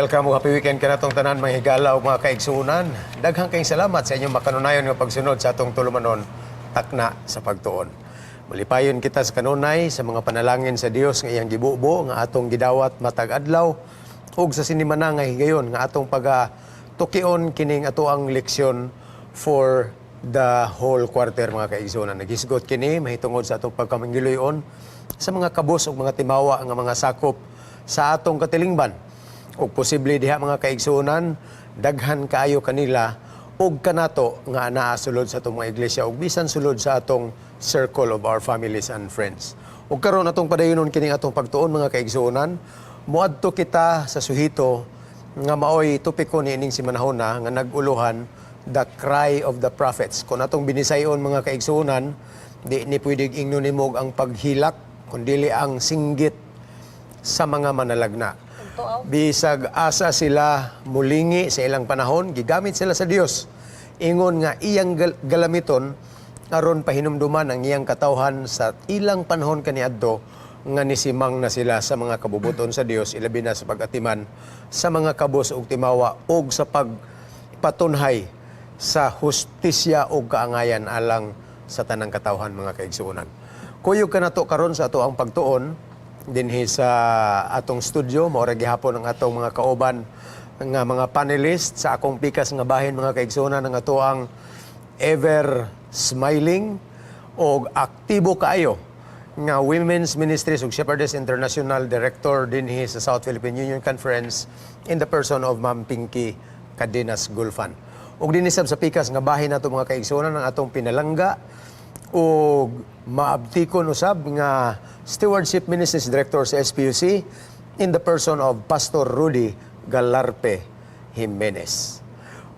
Welcome ug happy weekend kanatong tanan, mga higala ug mga kaigsuonan. Daghang kayong salamat sa inyong makanunayon nga pagsunod sa atong tulumanon, Takna sa Pagtuon. Malipayon kita sa kanunay sa mga panalangin sa Dios nga iyang gibubo nga atong gidawat matag adlaw ug sa sinimana nga higayon nga atong paga tukion kining atoang leksyon for the whole quarter, mga kaigsuonan. Naghisgot kini mahitungod sa atong pagkamangiluyon sa mga kabus ug mga timawa nga mga sakop sa atong katilingban. Ug posible diha, mga kaigsuonan, daghan kaayo kanila ug kanato nga naa sulod sa atong mga iglesia ug bisan sulod sa atong circle of our families and friends. Ug karon atong padayonon kining atong pagtuon, mga kaigsuonan, muadto kita sa suhito nga maoy topiko niining simanahona nga nag-uluhan "The Cry of the Prophets." Kung atong binisayon, mga kaigsuonan, di ni pwedeng ingnon nimo ang paghilak kundili ang singgit sa mga manalagna. Bisag asa sila mulingi sa ilang panahon, gigamit sila sa Dios. Ingon nga iyang galamiton aron pahinumduman ang iyang katawhan sa ilang panahon kaniadto nga nisimang na sila sa mga kabubuton sa Dios, ilabi na sa pag-atiman sa mga kabus ug timawa ug sa pagpatunhay sa hustisya ug kaangayan alang sa tanang katawhan, mga kaigsuonan. Kuyog kanato karon sa atoang pagtuon dinhi sa atong studio, mao ra gihapon ang atong mga kauban nga mga panelist. Sa akong pikas nga bahin, mga kaigsuonan, ang atoang ever smiling og aktibo kaayo nga Women's Ministries ug Shepherdess International Director dinhi sa South Philippine Union Conference in the person of Ma'am Pinky Cadenas Gulfan. Ug dinhi sab sa pikas nga bahin nato, mga kaigsuonan, ang atong pinalangga ug maabtikon usab nga Stewardship Ministries Director sa SPUC in the person of Pastor Rudy Galarpe Jimenez.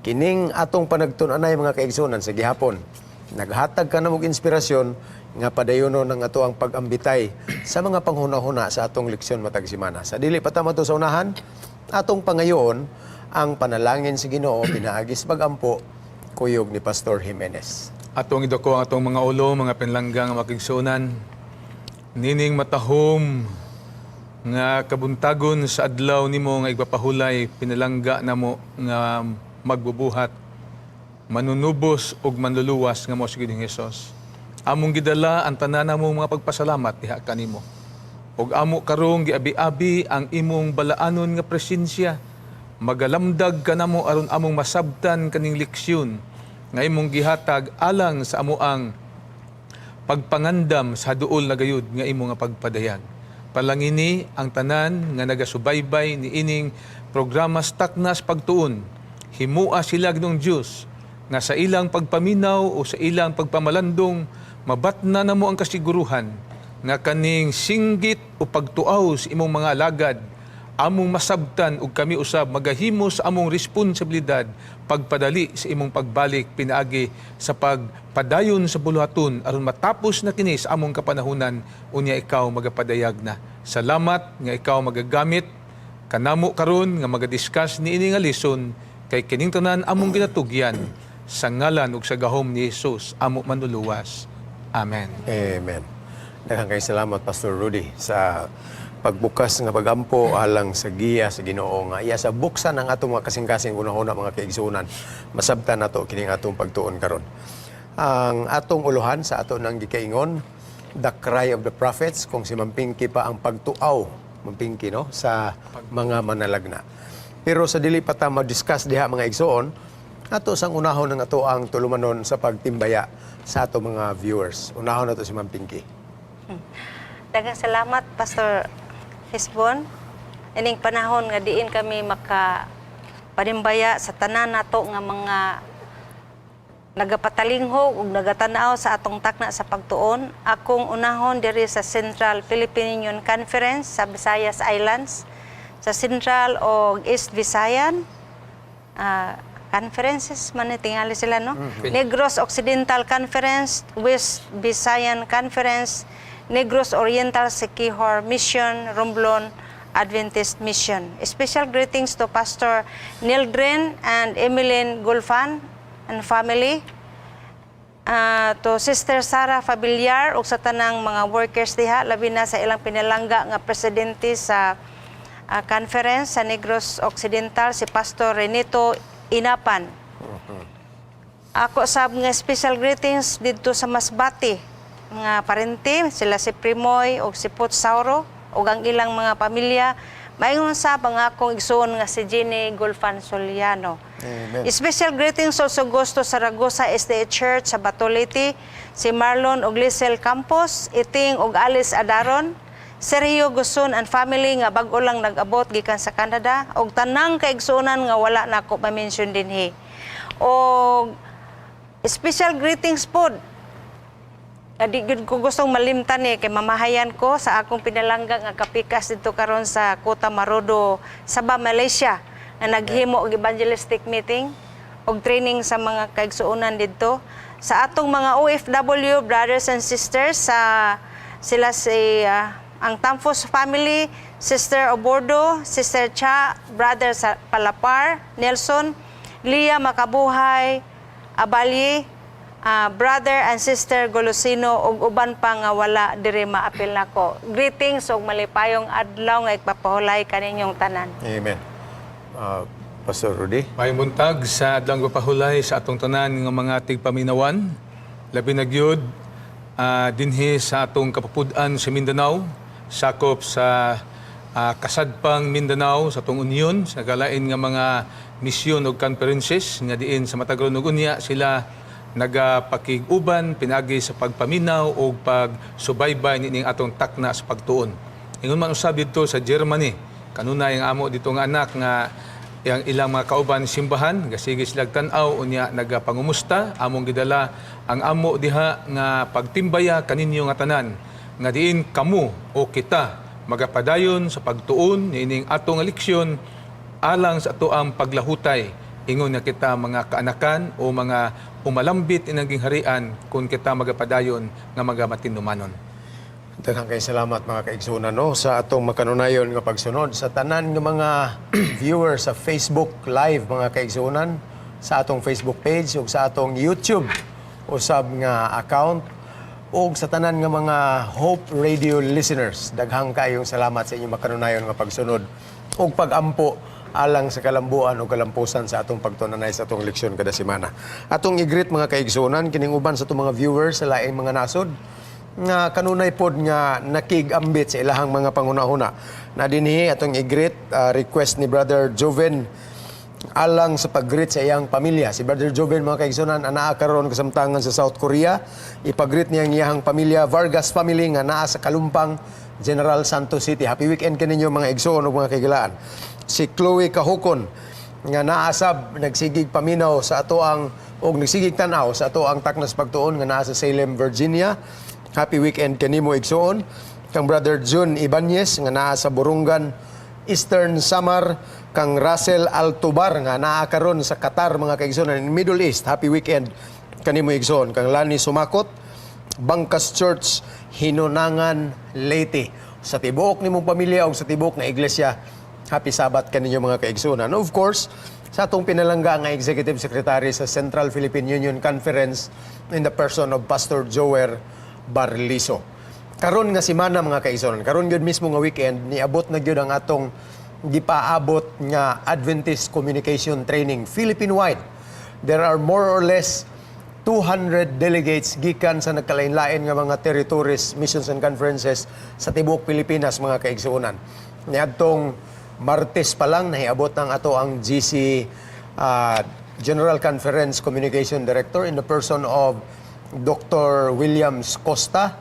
Kining atong panagtun-anay, mga kaigsuonan, sa gihapon, naghatag kanamo og inspirasyon nga padayonon ang atoang pag-ambitay sa mga panghuna-huna sa atong leksyon matag simana. Sa dili pa ta sa unahan, atong pangayoon ang panalangin sa Ginoo pinaagi sa pagampo kuyog ni Pastor Jimenez. Atong iduko ang atong mga ulo, mga pinlanggang makigsuonan. Nining matahom nga kabuntagon sa adlaw nimo nga igpapahulay, pinalangga namo nga magbubuhat, manunubos ug manluluwas nga mao si Ginoong Hesus. Among gidala ang tanan namong mga pagpasalamat diha kanimo. Ug amo karong giabi-abi ang imong balaanon nga presensya. Magalamdag kanamo aron among masabtan kaning leksyon nga imong gihatag alang sa amoang pagpangandam sa duol na gayud nga imo nga pagpadayag. Palangini ang tanan nga nagasubaybay ni ining programa Taknas Pagtuon. Himua sila, Ginoong Dios, nga sa ilang pagpaminaw o sa ilang pagpamalandong mabatna namo ang kasiguruhan nga kaning singgit o pagtuaw sa imong mga alagad among masabtan ug kami usab magahimo sa among responsibilidad pagpadali sa imong pagbalik pinaagi sa pagpadayon sa buluhaton aron matapos na kini sa among kapanahunan, unya ikaw magapadayag na. Salamat nga ikaw magagamit kanamo karon nga magadiscuss niini nga lesson, kay kining tanan among ginatugyan sa ngalan ug sa gahom ni Jesus, amo Manluluwas. Amen. Amen. Daghang kay salamat, Pastor Rudy, sa pagbukas nga pagampo alang sa giya sa Ginoo nga iya sa buksan ang atong mga kasing-kasing hunahuna, mga kaigsuonan. Masabtan nato kining atong pagtuon karon. Ang atong uluhan sa ato nang gikaingon, "The Cry of the Prophets," kung si Ma'am Pinky pa, ang pagtuaw, Ma'am Pinky, no, sa mga manalagna. Pero sa dili pa ta ma-discuss diha, mga igsoon, ato sang unahon ang ato ang tulumanon sa pagtimbaya sa ato mga viewers. Unahon nato si Ma'am Pinky. Daghang salamat, Pastor Hisbon. Ining panahon nga diin kami maka panimbaya sa tanan nato nga mga nagapatalinghog ug nagatanaw sa atong Takna sa Pagtuon. Akong unahon diri sa Central Philippine Union Conference sa Visayas Islands, sa Central o East Visayan conferences man ni tingali sila, no? Negros Occidental Conference, West Visayan Conference, Negros Oriental Siquijor Mission, Romblon Adventist Mission. Special greetings to Pastor Nildren and Emeline Gulfan and family. To Sister Sara Fabiliar ug sa tanang mga workers diha, labi na sa ilang pinalangga nga presidente sa Conference sa Negros Occidental, si Pastor Renito Inapan. Ako sab nga special greetings didto sa Masbate mga parente, sila si Primoy og si Put Sauro ug ang ilang mga pamilya. Maingon sab ang akong igsuon nga si Jenny Gulfan Soliano. Amen. Special greetings also goes to Saragosa SDA Church sa Batoliti, si Marlon og Lisel Campos, Iting og Alice Adaron, Sergio Gusun and family nga bag-o lang nag-abot gikan sa Canada, og tanang kaigsuonan nga wala nako ma-mention dinhi. Og special greetings pod di gyud ko gustong malimtan eh, kay mamahayan ko sa akong pinalangga nga kapikas dito karon sa Kota Marudu, Sabah, Malaysia, nga naghimo og evangelistic meeting og training sa mga kaigsuonan didto. Sa atong mga OFW brothers and sisters, sa sila si ang Tamfos family, Sister Obordo, Sister Cha, Brother sa Palapar, Nelson, Lia Makabuhay, Abalye, brother and sister Golosino ug uban pa nga wala diri maapil nako. Greetings ug malipayong adlaw nga igpapahulay kaninyong tanan. Amen. Pastor Rudy. May buntag sa adlaw pahulay sa atong tanan nga mga tigpaminawan. Labi na gyud dinhi sa atong kapupud-an sa Mindanao, sakop sa kasadpang Mindanao sa atong union sa kalain nga mga misyon ug conferences nga diin sa matag ron ug unya sila nagapakig-uban pinagi sa pagpaminaw o pagsubaybay nining atong takna sa pagtuon. Ingon man usab didto sa Germany, kanunay ang amo dito nga anak nga yang ilang mga kauban simbahan gasige sila tan-aw unya nagapangumusta. Among gidala ang amo diha nga pagtimbaya kaninyo nga tanan nga diin kamo o kita magapadayon sa pagtuon niining atong leksyon alang sa atoang paglahutay, ingon nga kita mga kaanakan o mga umalambit inang gingharian kung kita magapadayon nga magamatinumanon. Daghang kay salamat, mga kaigsunan, no, sa atong makanunayon nga pagsunod sa tanan nga mga viewers sa Facebook Live, mga kaigsunan, sa atong Facebook page ug sa atong YouTube usab nga account, ug sa tanan nga mga Hope Radio listeners. Daghang kayong salamat sa inyong makanunayon nga pagsunod ug pagampo alang sa kalambuan o kalampusan sa atong pagtunanay sa atong leksyon kada semana. Atong i-greet, mga kaigsunan, kining uban sa atong mga viewers sa laing mga nasod nga kanunay pod nga nakig-ambit sa ilahang mga panghuna-huna. Na dinhi atong i-greet, request ni Brother Joven alang sa pag-greet sa iyang pamilya. Si Brother Joven, mga kaigsunan, anaa karon kasamtangan sa South Korea. Ipag-greet niya ang iyang pamilya, Vargas family, nga naa sa Kalumpang, General Santos City. Happy weekend kaninyo, mga igsoon ug mga kagilaan. Si Chloe Kahukon nga naasab nagsigig paminaw sa ato ang og nagsigig tan-aw sa ato ang taknas pagtuon nga naa sa Salem, Virginia. Happy weekend kanimo, igsoon. Kang Brother June Ibanez nga naa sa Borongan, Eastern Samar, kang Russell Altubar nga naa karon sa Qatar, mga kaigsoon, in Middle East. Happy weekend kanimo, igsoon. Kang Lani Sumakot, Bangkas Church, Hinunangan, Leyte. Sa tibuok nimong pamilya o sa tibuok na iglesia, happy Sabbath kaninyo, mga kaigsunan. Of course, sa atong pinalangga nga Executive Secretary sa Central Philippine Union Conference in the person of Pastor Joer Barliso. Karon nga semana, mga kaigsunan, karon gyud mismo nga weekend, niabot na gyud ang atong gipaabot nga Adventist Communication Training Philippine-wide. There are more or less 200 delegates gikan sa nagkalain-lain nga mga territories, missions and conferences sa tibuok Pilipinas, mga kaigsuonan. Niadtong Martes pa lang nahiabot ang ato ang GC General Conference Communication Director in the person of Dr. Williams Costa,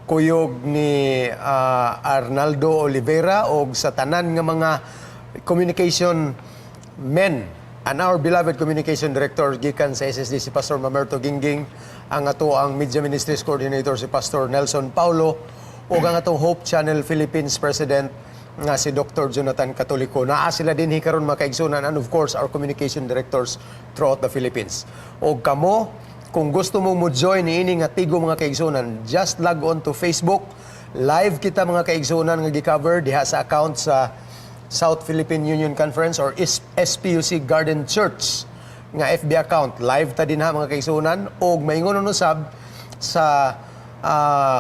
kuyog ni Arnaldo Oliveira og sa tanan nga mga communication men and our beloved communication director gikan sa SSD, si Pastor Mamerto Gingging, ang ato ang Media Ministries Coordinator, si Pastor Nelson Paulo, ug ang atong Hope Channel Philippines President nga si Dr. Jonathan Catolico. Naa sila dinhi karon, mga kaigsunan, and of course our communication directors throughout the Philippines. Og kamo, kung gusto mo mo join niini nga tigo, mga kaigsunan, just log on to Facebook. Live kita, mga kaigsunan, nga gi-cover diha sa account sa South Philippine Union Conference or SPUC Garden Church nga FB account. Live ta dinha, mga kaigsunan, og maingon usab sa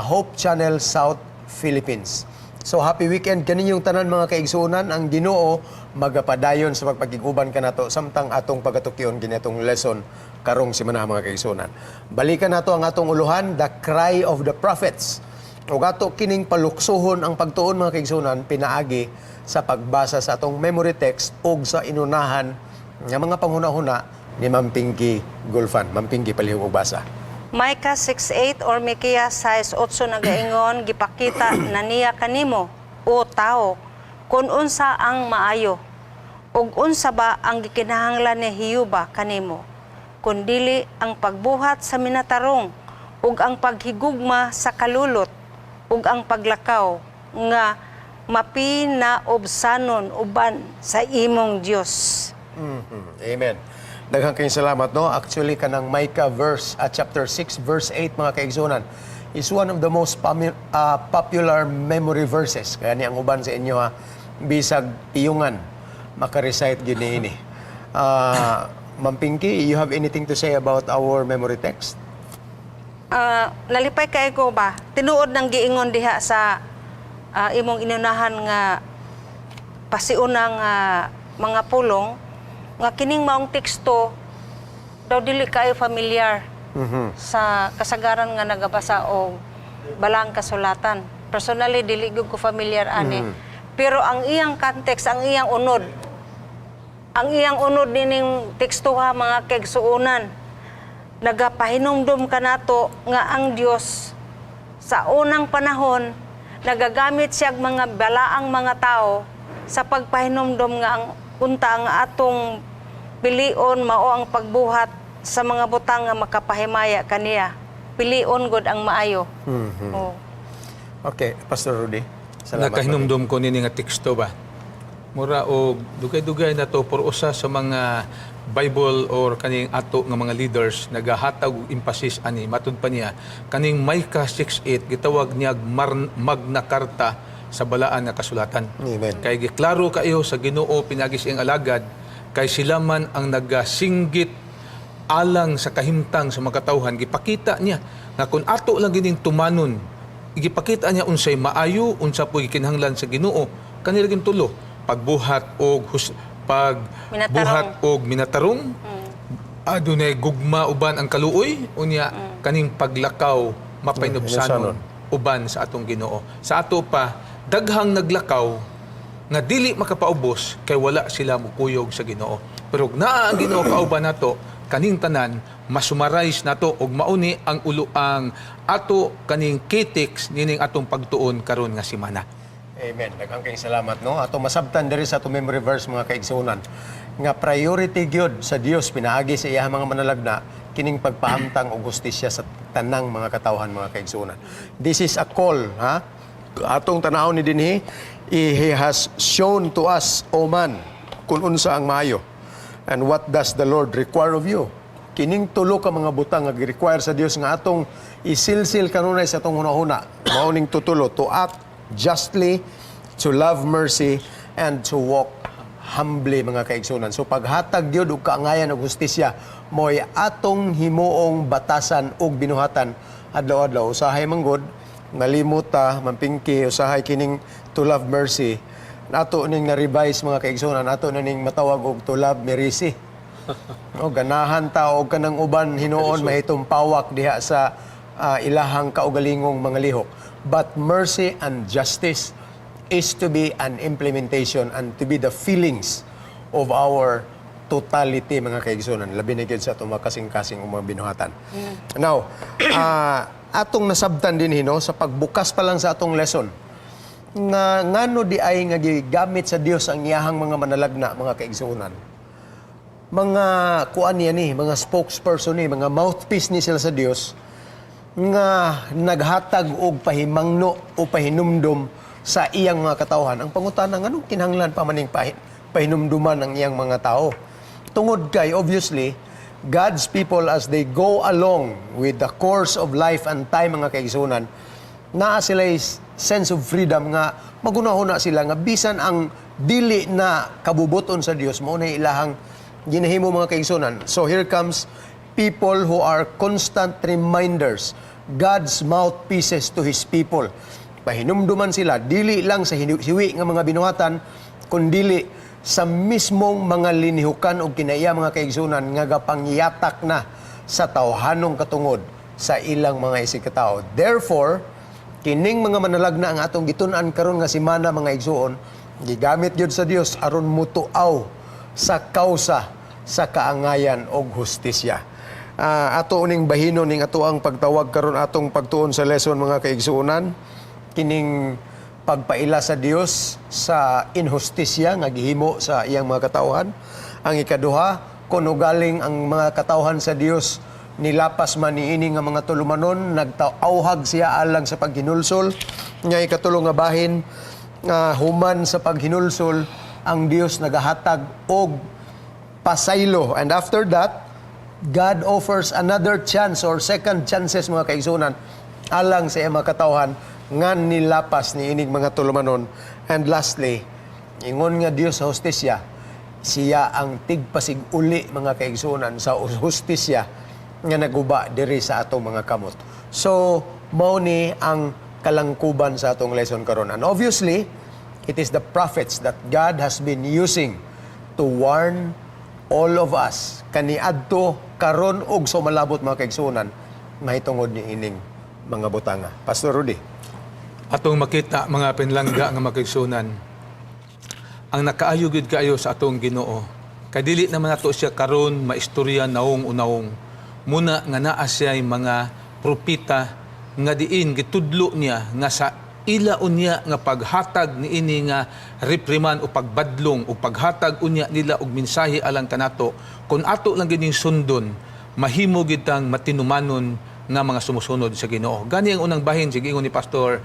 Hope Channel South Philippines. So happy weekend kaninyong tanan, mga kaigsuonan. Ang Ginoo magapadayon sa pagpakig-uban kanato samtang atong pagatukyon kinatong lesson karong semana, mga kaigsuonan. Balikan nato ang atong uluhan, The Cry of the Prophets. Ug ato kining paluksuhon ang pagtuon, mga kaigsuonan, pinaagi sa pagbasa sa atong memory text ug sa inunahan nga mga panghuna-huna ni Ma'am Pinky Gulfan. Ma'am Pinky, palihog og basa. Micah 6:8 or Miqueas 6:8 nagaingon, "Gipakita na niya kanimo, o tao, kung unsa ang maayo, ug unsa ba ang gikinahanglan ni Jehova kanimo kun dili ang pagbuhat sa minatarong ug ang paghigugma sa kalulot ug ang paglakaw nga mapinaobsanon uban sa imong Dios?" Amen. Daghang kayong salamat, no? Actually, kanang Micah verse chapter 6 verse 8, mga kaigsuonan, is one of the most popular memory verses. Kaya ni ang uban sa inyo ha, bisag piyungan maka-recite gyud niini. Ma'am Pinky, you have anything to say about our memory text? Nalipay kay ko ba? Tinuod nang giingon diha sa imong inunahan nga pasiunang mga pulong nga kining maong teksto daw dili kayo familiar sa kasagaran nga nagabasa og balaang kasulatan. Personally, dili gyud ko familiar ani. Pero ang iyang context, ang iyang unod nining teksto ha, mga kaigsuonan, nagapahinumdum kanato nga ang Dios sa unang panahon nagagamit siya og mga balaang mga tao sa pagpahinumdum nga ang unta ang atong pilion mao ang pagbuhat sa mga butang nga makapahimaya kaniya. Pilion gud ang maayo. Oh. Okay, Pastor Rudy. Salamat. Nakahinumdum ko nini nga teksto ba. Mura og dugay-dugay na to por usa sa mga Bible or kaning ato nga mga leaders nagahatag og emphasis ani. Matud pa niya, kaning Micah 6:8 gitawag niya Magna Carta sa balaan nga kasulatan. Amen. Kay giklaro kayo sa Ginoo pinaagi sa iyang alagad kay sila man ang nagasinggit alang sa kahimtang sa mga katawhan. Gipakita niya nga kung ato lang gining tumanon, gipakita niya unsay maayo, unsa po gikinahanglan sa Ginoo. Kanila ging tulo: pagbuhat og pagbuhat og minatarong, adunay gugma uban ang kaluoy, unya kaning paglakaw mapainubsanon uban sa atong Ginoo. Sa ato pa, daghang naglakaw nga dili makapaubos kay wala sila mukuyog sa Ginoo. Pero ug naa ang Ginoo kauban nato, kaning tanan masummarize nato og mauni ang ulo ang ato kaning key text nining atong pagtuon karon nga semana. Amen. Daghang kayong salamat, no. Ato masabtan diri sa ato memory verse, mga kaigsuonan, nga priority gyud sa Dios pinaagi sa iyang mga manalagna kining pagpahamtang og hustisya sa tanang mga katawhan, mga kaigsuonan. This is a call, ha. Atong tanawon ni dinhi, "He has shown to us, O man, kung unsa ang maayo. And what does the Lord require of you?" Kining tulo ka mga butang nga gi-require sa Dios nga atong isilsil kanunay sa atong hunahuna. Mao ning tutulo: to act justly, to love mercy, and to walk humbly, mga kaigsuonan. So paghatag gyud og kaangayan og hustisya mo'y atong himuong batasan ug binuhatan adlaw-adlaw. Usahay manggod nalimot ta, Ma'am Pinky, usahay kining to love mercy. Nato ning na-revise, mga kaigsuonan, ato na ning matawag og to love mercy. No, ganahan ta og kanang uban hinuon mahitumpawak diha sa ilahang kaugalingong mga lihok. But mercy and justice is to be an implementation and to be the feelings of our totality, mga kaigsuonan, labi na gyud sa atong mga kasing-kasing o mga binuhatan. Now, atong nasabtan din hino sa pagbukas pa lang sa atong lesson nga ngano di ay nga gigamit sa Dios ang iyahang mga manalagna, mga kaigsuonan. Mga kuan niya ni, mga spokesperson ni, mga mouthpiece ni sila sa Dios nga naghatag og pahimangno o pahinumdum sa iyang mga katawhan. Ang pangutana, nganong kinahanglan pa maning pahinumduman ang iyang mga tao? Tungod kay obviously God's people, as they go along with the course of life and time, mga kaigsuonan, naa sila sense of freedom nga magunahuna sila nga bisan ang dili na kabubuton sa Dios mao na ilahang ginahimo, mga kaigsuonan. So here comes people who are constant reminders, God's mouthpieces to His people. Pahinumduman sila dili lang sa siwi nga mga binuhatan kundili sa mismong mga linihukan og kinaiya, mga kaigsunan, nga gapangyatak na sa tawhanong katungod sa ilang mga isigkatao. Therefore, kining mga manalagna ang atong gitun-an karon nga semana, mga igsuon, gigamit gyud sa Dios aron mutuaw sa kausa sa kaangayan og hustisya. Ato uning bahino ning ato ang pagtawag karon, atong pagtuon sa lesson, mga kaigsuonan, kining pagpaila sa Dios sa inhustisya nga gihimo sa iyang mga katawhan. Ang ikaduha, kung ugaling ang mga katawhan sa Dios nilapas man niini nga mga tulumanon, nagtawhag siya alang sa paghinulsol. Nga ikatulo nga bahin, nga human sa paghinulsol, ang Dios nagahatag og pasaylo. And after that, God offers another chance or second chances, mga kaigsunan, alang sa iyang mga katawhan nga nilapas ni inig mga tulumanon. And lastly, ingon nga Dios sa hustisya, siya ang tigpasig-uli, mga kaigsunan, sa hustisya nga naguba diri sa atong mga kamot. So, mao ni ang kalangkuban sa atong lesson karon. And obviously, it is the prophets that God has been using to warn all of us kaniadto, karon ug sa malabot, mga kaigsunan, mahitungod ni ining mga butanga. Pastor Rudy. Atong makita, mga pinlangga nga makigsunan, ang nakaayo gyud kaayo sa atong Ginoo. Kay dili naman nato siya karon maistorya naong unawong. Muna nga naa siya'y mga propeta nga diin gitudlo niya nga sa ila unya nga paghatag niini nga reprimand o pagbadlong o paghatag unya nila og mensahe alang kanato, kung ato lang gining sundon, mahimo gid tang matinumanon nga mga sumusunod sa Ginoo. Gani ang unang bahin sige ingon ni Pastor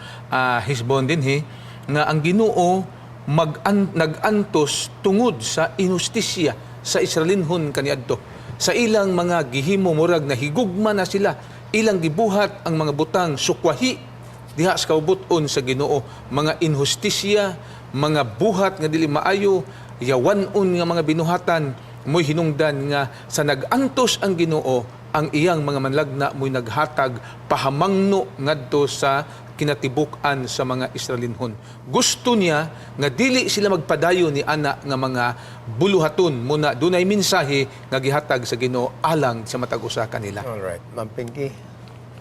Hisbon dinhi nga ang Ginoo mag nag-antos tungod sa inhustisya sa Israelinhon kaniadto. Sa ilang mga gihimo, murag nahigugma na sila, ilang gibuhat ang mga butang sukwahi diha sa kaubuton sa Ginoo, mga inhustisya, mga buhat nga dili maayo, yawanon nga mga binuhatan, mo'y hinungdan nga sa nag-antos ang Ginoo, ang iyang mga manlagna mo'y naghatag pahamangno ngadto sa kinatibuk-an sa mga Israelinhon. Gusto niya nga dili sila magpadayon ni ana nga mga buluhaton, muna dunay mensahe nga gihatag sa Ginoo alang sa matag usa kanila. All right. Ma'am Pinky.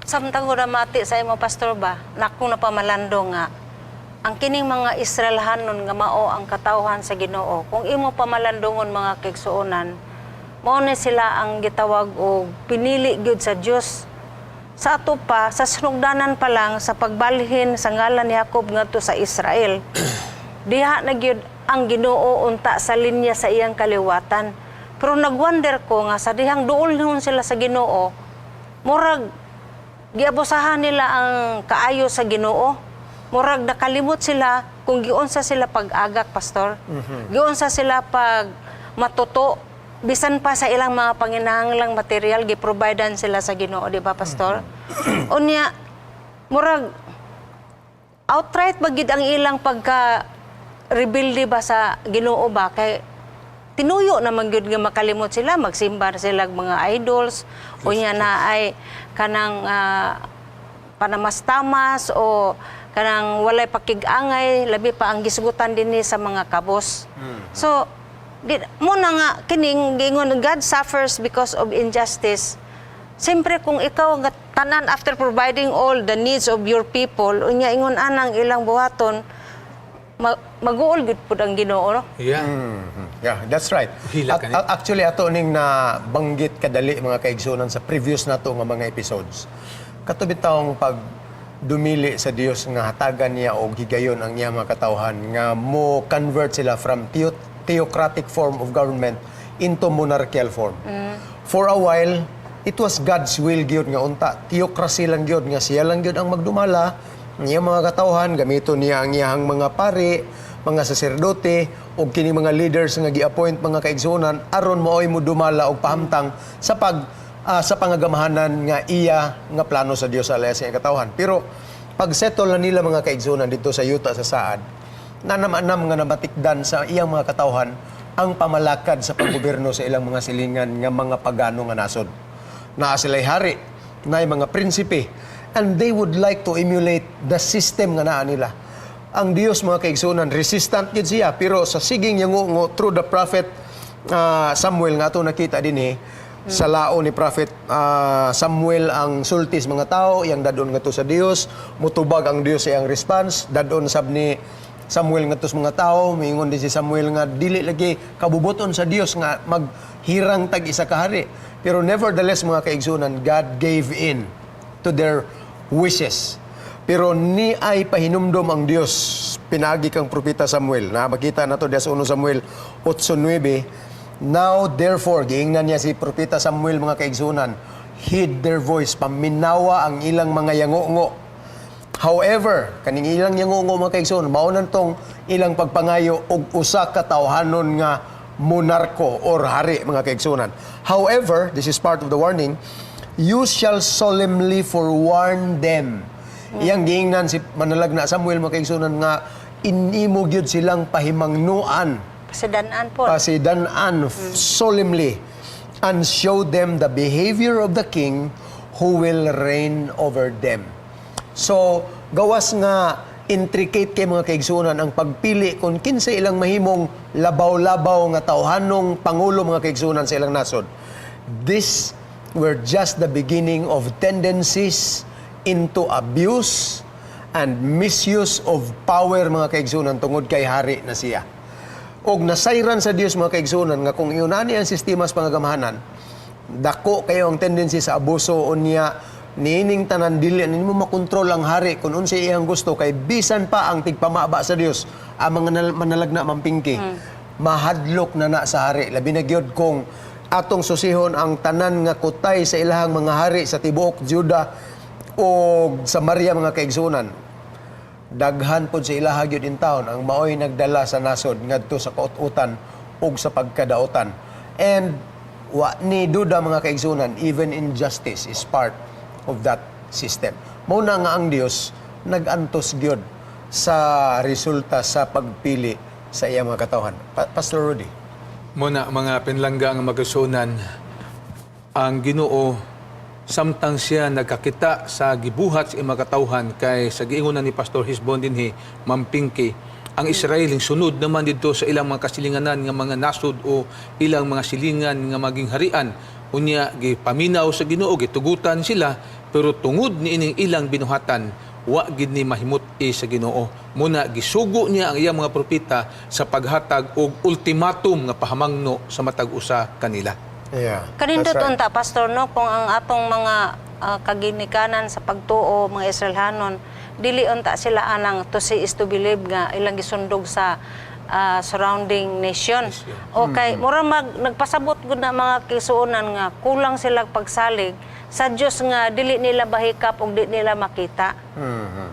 Samtang ko namati sa imo, Pastor ba, nako na pamalando nga ang kining mga Israelhanon nga mao ang katawhan sa Ginoo. Kung imo pamalandungon, mga kaigsuonan, mao na sila ang gitawag og pinili gyud sa Dios. Sa ato pa, sa sinugdanan pa lang sa pagbalhin sa ngalan ni Jacob ngadto sa Israel, diha na gyud ang Ginoo unta sa linya sa iyang kaliwatan. Pero nagwonder ko nga sa dihang duol noon sila sa Ginoo, murag giabusahan nila ang kaayo sa Ginoo. Murag nakalimot sila kung giunsa sila pag-agak, Pastor. Giunsa sila pag matuto bisan pa sa ilang mga panginahanglang material, giprovidean sila sa Ginoo, di ba, Pastor? Unya murag outright ba gid ang ilang pagka rebelde ba sa Ginoo ba, kay tinuyo naman gyud nga makalimot sila, magsimba na sila og mga idols, unya na ay kanang panamastamas o kanang walay pakig-angay, labi pa ang gisugutan dinhi sa mga kabos. So di, mo na nga kining giingon God suffers because of injustice. Siyempre, kung ikaw nga tanan, after providing all the needs of your people, unya ingon anang ilang buhaton, maguol gyud pud ang Ginoo, no? Yeah. Yeah, that's right. Hila ka ni. Actually, ato ning na banggit kadali, mga kaigsunan, sa previous nato nga mga episodes. Kato bitawng pag dumili sa Dios nga hatagan niya og higayon ang iya mga katawhan nga mo convert sila from theocratic form of government into monarchical form. For a while, it was God's will gyud nga unta theocracy lang gyud, nga siya lang gyud ang magdumala niya mga katawhan, gamiton niya ang iyang mga pari, mga saserdote ug kini mga leaders nga gi-appoint, mga kaigsuonan, aron maoy mo dumala og pahamtang sa pangagamahanan nga iya nga plano sa Dios sa sa iyang katawhan. Pero pag settle na nila, mga kaigsuonan, dito sa yuta sa Saad, nanam-anam nga namatikdan sa iyang mga katawhan ang pamalakad sa paggobyerno sa ilang mga silingan nga mga pagano nga nasod. Naa sila'y hari, naay mga prinsipe. And they would like to emulate the system nga naa nila. Ang Dios, mga kaigsunan, resistant gid siya, pero sa siging yango through the prophet Samuel nga ato nakita dinhi, sa lao ni prophet Samuel ang sulti sa mga tao, iyang dadon ngadto sa Dios, mutubag ang Dios sa iyang response, dadon sab ni Samuel ngadto sa mga tao, miingon din si Samuel nga dili lagi kabubuton sa Dios nga maghirang tag isa ka hari. Pero nevertheless, mga kaigsunan, God gave in to their wishes. Pero ni ay pahinumdom ang Dios pinagi kang propeta Samuel. Na makita nato diya sa 1 Samuel 8:9. Now therefore, giingnan niya si propeta Samuel, mga kaigsunan, heed their voice, paminawa ang ilang mga yango-ngo. However, kaning ilang yango-ngo, mga kaigsunan, mao nan tong ilang pagpangayo og usa ka tawhanon nga monarko or hari, mga kaigsunan. However, this is part of the warning, you shall solemnly forewarn them. Iyang giingnan si manalagna Samuel, mga kaigsunan, nga inimo gyud silang pahimangnuan, Pasidanan po. Pasidanan solemnly and show them the behavior of the king who will reign over them. So, gawas nga intricate kay, mga kaigsunan, ang pagpili kung kinsa ilang mahimong labaw-labaw nga tawhanong pangulo, mga kaigsunan, sa ilang nasod. This were just the beginning of tendencies into abuse and misuse of power, mga kaigsunan, tungod kay hari na siya. Og nasayran sa Dios, mga kaigsunan, nga kung iunani ang sistema sa pangagamahanan, dako kayo ang tendency sa abuso. Unya niining tanan, dili nimo makontrol ang hari kung unsay iyang gusto, kay bisan pa ang tigpamaba sa Dios, ang mga manalagna mampingki, mahadlok na na sa hari, labi na gyud kung atong susihon ang tanan nga kutay sa ilahang mga hari sa tibuok Juda o Samaria, mga kaigsunan. Daghan pod sa ilaha gyud in town ang maoy nagdala sa nasod ngadto sa kaut-utan ug sa pagkadautan. And wa ni duda, mga kaigsunan, even injustice is part of that system. Mao na nga ang Dios nag-antos gyud sa resulta sa pagpili sa iyang mga katawhan. Pastor Rudy. Muna, mga pinlangga nga magasunan, ang Ginoo, samtang siya nagkakita sa gibuhat sa iyang katawhan, kay sa giingon na ni Pastor Hisbon dinhi, mampingki ang Israel, sunod naman dito sa ilang mga kasilinganan nga mga nasod o ilang mga silingan nga maging harian. Unya gipaminaw sa Ginoo, gitugutan sila, pero tungod ni ining ilang binuhatan, wa gid ni mahimut-i sa Ginoo. Muna gisugo niya ang iyang mga propeta sa paghatag og ultimatum nga pahamangno sa matag usa kanila. Kanindot That's right. unta, Pastor, no, kung ang atong mga kaginikanan sa pagtuo, mga Israelhanon, dili unta sila anang to see is to believe nga ilang gisundog sa surrounding nation. Okay, mura nagpasabot gud na, mga kisuonan, nga kulang sila pagsalig sa Dios nga dili nila bahikap ug di nila makita.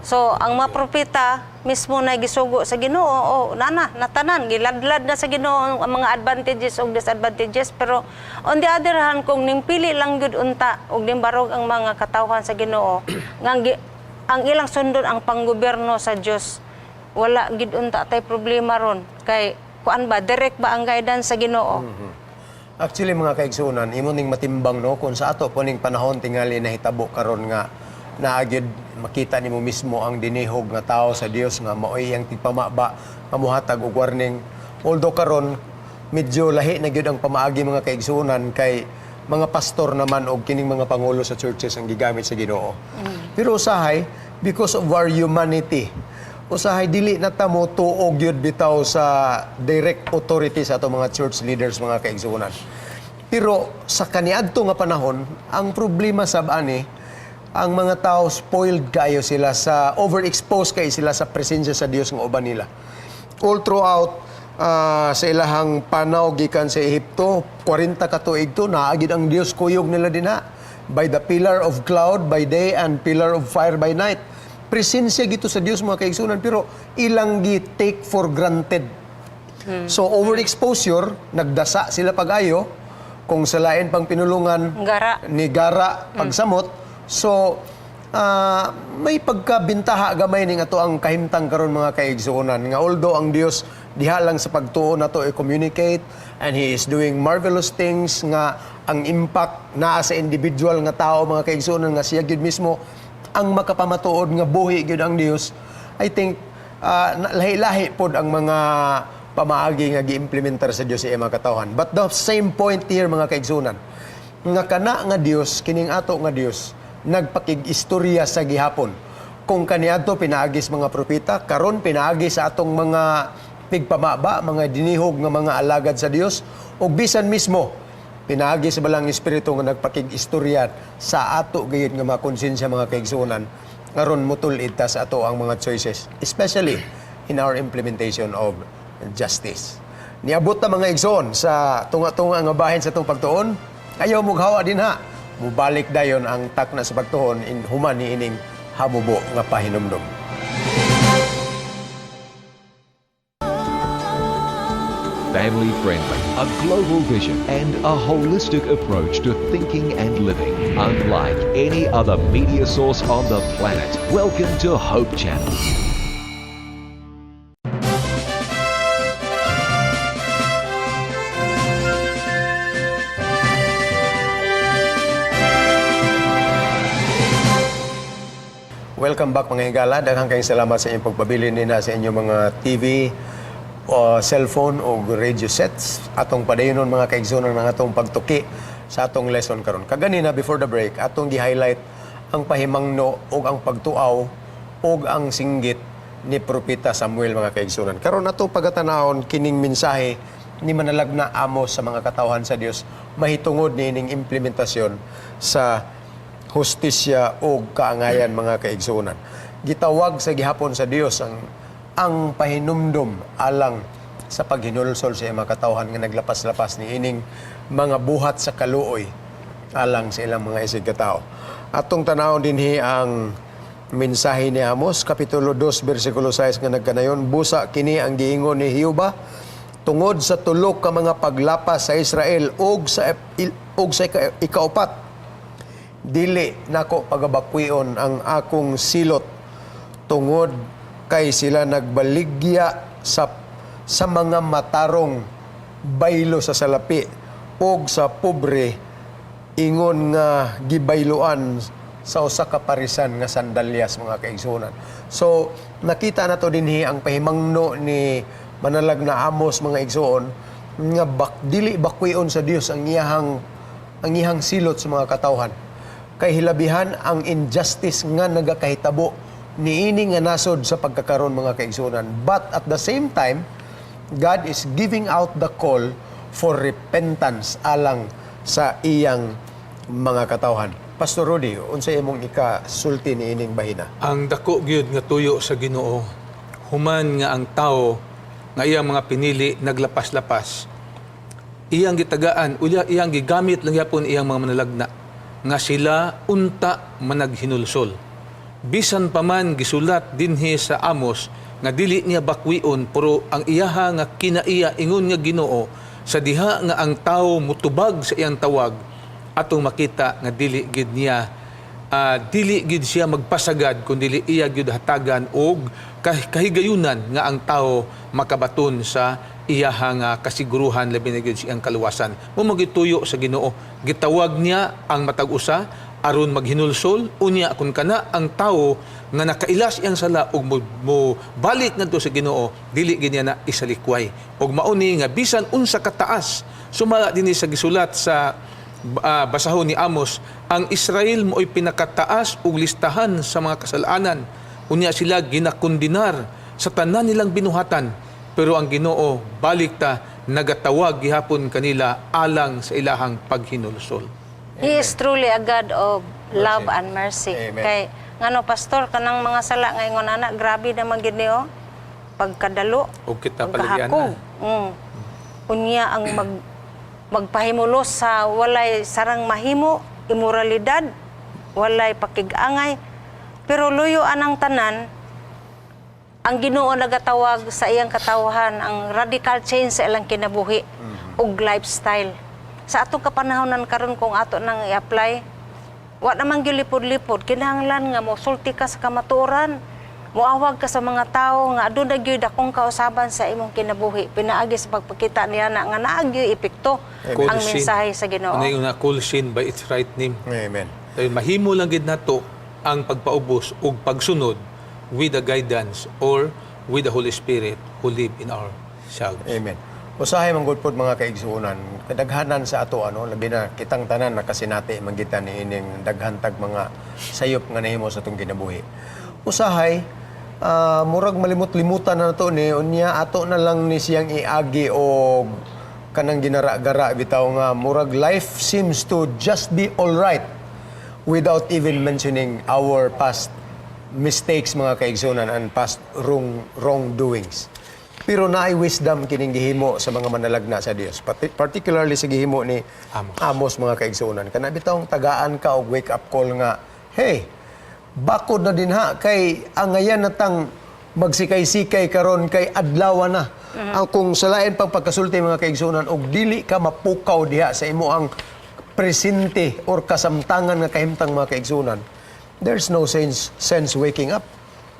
So, ang mga propeta mismo na gisugo sa Ginoo, oh, nana, natanan, giladlad na sa Ginoo ang mga advantages ug disadvantages. Pero on the other hand, kung ningpili lang gyud unta ug nimbarog ang mga katawhan sa Ginoo, nga ang ilang sundon ang panggobyerno sa Dios, wala gid unta tay problema ron kay kuan ba, direct ba ang guidance sa Ginoo. Actually, mga kaigsunan, imo ning matimbang, no, kung sa ato po ning panahon tingali nahitabo karon nga naagid makita nimo mismo ang dinihog nga tao sa Dios nga maoy iyang tigpamaba nga mohatag og warning. Although karon medyo lahi na gyud ang pamaagi, mga kaigsunan, kay mga pastor naman og kining mga pangulo sa churches ang gigamit sa Ginoo. Pero usahay, because of our humanity, usahay dili na ta mo tuog gyud bitaw sa direct authority sa ato mga church leaders, mga kaigsuonan. Pero sa kaniadto nga panahon, ang problema sab ani, ang mga tao spoiled kayo sila sa overexposed kayo sila sa presensya sa Dios nga uban nila. All throughout sa ilahang panaw gikan sa Ehipto, 40 ka tuig to, naagid ang Dios kuyog nila dinha by the pillar of cloud by day and pillar of fire by night. Presensya gito sa Dios, mga kaigsunan, pero ilang gi take for granted. So overexposure, nagdasa sila pag-ayo, kung sa lain pang pinulungan, Gara. Ni gara pagsamot. So may pagkabintaha gamay ning ato ang kahimtang karon, mga kaigsuonan, nga although ang Dios diha lang sa pagtuo nato i-communicate and He is doing marvelous things nga ang impact naa sa individual nga tao, mga kaigsuonan, nga siya gyud mismo Ang makapamatuod nga buhi gyud ang Dios. I think lahi-lahi pod ang mga pamaagi nga giimplementar sa Dios sa iyang mga katawhan. But the same point here, mga kaigsunan, nga kana nga Dios, kining ato nga Dios, nagpakig-istorya sa gihapon. Kung kaniadto pinaagi sa mga propeta, karon pinaagi sa atong mga pigpamaba, mga dinihog nga mga alagad sa Dios, ug bisan mismo pinaagi sa Balaang Espiritu nga nagpakig-istorya sa ato gayud nga mga konsensya, mga kaigsuonan, aron mutul-id ta sa ato ang mga choices, especially in our implementation of justice. Niabot ta, mga igsoon, sa tunga-tunga nga bahin sa atong pagtuon. Ayaw mughawa dinha. Mubalik dayon ang Takna sa Pagtuon in human niining hamubo nga pahinumdom. Family friendly, a global vision, and a holistic approach to thinking and living. Unlike any other media source on the planet. Welcome to Hope Channel. Welcome back, mga higala. Daghang kayong salamat sa inyong pagpabilin nina sa inyong mga TV, cellphone o radio sets. Atong padayonon, mga kaigsunan, ang atong pagtuki sa atong lesson karon. Kaganina before the break, atong gi-highlight ang pahimangno ug ang pagtuaw ug ang singgit ni Propeta Samuel, mga kaigsunan. Karon ato pagatanawon kining mensahe ni manalagna Amos sa mga katawhan sa Dios mahitungod niining implementasyon sa hustisya o kaangayan, mga kaigsunan. Gitawag sa gihapon sa Dios ang pahinumdom alang sa paghinulsol sa iyang mga katawhan nga naglapas-lapas ni ining mga buhat sa kaluoy alang sa ilang mga isig katao. Atong tanawon dinhi ang mensahe ni Amos, Kapitulo 2, versikulo 6 nga nagkanayon, "Busa kini ang giingon ni Jehova tungod sa tulo ka mga paglapas sa Israel ug sa ikaupat, dili nako pagabakwion ang akong silot, tungod kay sila nagbaligya sa mga matarong baylo sa salapi ug sa pobre ingon nga gibayloan sa usa ka parisan nga sandalyas," mga kaigsunan. So nakita nato dinhi ang pahimangno ni manalagna Amos, mga igsuon, nga dili bakwion sa Dios ang iyahang silot sa mga katawhan. Kay hilabihan ang injustice nga nagakahitabo niini nga nasod sa pagkakaron, mga kaigsunan. But at the same time, God is giving out the call for repentance alang sa iyang mga katawhan. Pastor Rudy, unsa imong ikasulti niining bahina? Ang dako gyud nga tuyo sa Ginoo, human nga ang tao nga iyang mga pinili naglapas-lapas, iyang gitagaan, unya iyang gigamit lang yapon iyang mga manalagna nga sila unta managhinulsol. Bisan pa man gisulat dinhi sa Amos nga dili niya bakwion, pero ang iyaha nga kinaiya ingon nga Ginoo sa diha nga ang tao mutubag sa iyang tawag, atong makita nga dili gid niya dili gid siya magpasagad kun dili iya gyud hatagan og kahigayunan nga ang tao makabaton sa iyaha nga kasiguruhan, labi na gyud sa iyang kaluwasan. Mao magituyo sa Ginoo, gitawag niya ang matag usa aron maghinulsol. Unya kun kana ang tawo nga nakailas iyang sala ug mo balik ngadto sa Ginoo, dili gid niya na isalikway. Ug mauni nga bisan unsa kataas, sumala dinhi sa gisulat sa basahon ni Amos, ang Israel mo'y pinakataas ug listahan sa mga kasalanan. Unya sila ginakundinar sa tanan nilang binuhatan. Pero ang Ginoo, balik ta, nagatawag gihapon kanila alang sa ilahang paghinulsol. He is truly a God of love and mercy. Amen. Kay ngano, pastor, kanang mga sala nga ingon ana, grabe naman gid ni oh. Pagkadalo, Og kita palagyan pagkahakog. na. Unya ang magpahimulos sa walay sarang mahimo, imoralidad, walay pakigangay. Pero luyo anang tanan, ang Ginoo nagatawag sa iyang katawhan ang radical change sa ilang kinabuhi ug lifestyle. Sa atong kapanahonan karon, kung ato nang i-apply, wa naman gyud lipod-lipod, kinahanglan nga mosulti ka sa kamatuoran, moawag ka sa mga tawo nga aduna gyud akong kausaban sa imong kinabuhi pinaagi sa pagpakita niya na nga naa gyud epekto Call ang sin. mensahe sa Ginoo. Ano yung na call sin by its right name. Amen. Dahil mahimo lang gid nato ang pagpaubos ug pagsunod with the guidance or with the Holy Spirit who live in ourselves. Amen. Usahay man gud pod, mga kaigsuonan, kadaghanan sa ato ano, labi na kitang tanan nakasinati man kita ni ining daghan tag mga sayop nga nahimo sa atong kinabuhi. Usahay murag malimot-limutan na nato ni, unya ato na lang ni siyang iagi og kanang ginara-gara bitaw nga murag life seems to just be all right without even mentioning our past mistakes, mga kaigsunan, and past wrongdoings. Pero naay wisdom kining gihimo sa mga manalagna sa Dios. Particularly sa gihimo ni Amos. Amos, mga kaigsunan. Kana bitawng tagaan ka og wake up call nga, "Hey, bakod na din ha kay angayan natang magsikay-sikay karon kay adlaw na." Ang kung sa lain pang pagkasulti, mga kaigsunan, og dili ka mapukaw diha sa imo ang presente or kasamtangan nga kahimtang, mga kaigsunan, there's no sense waking up.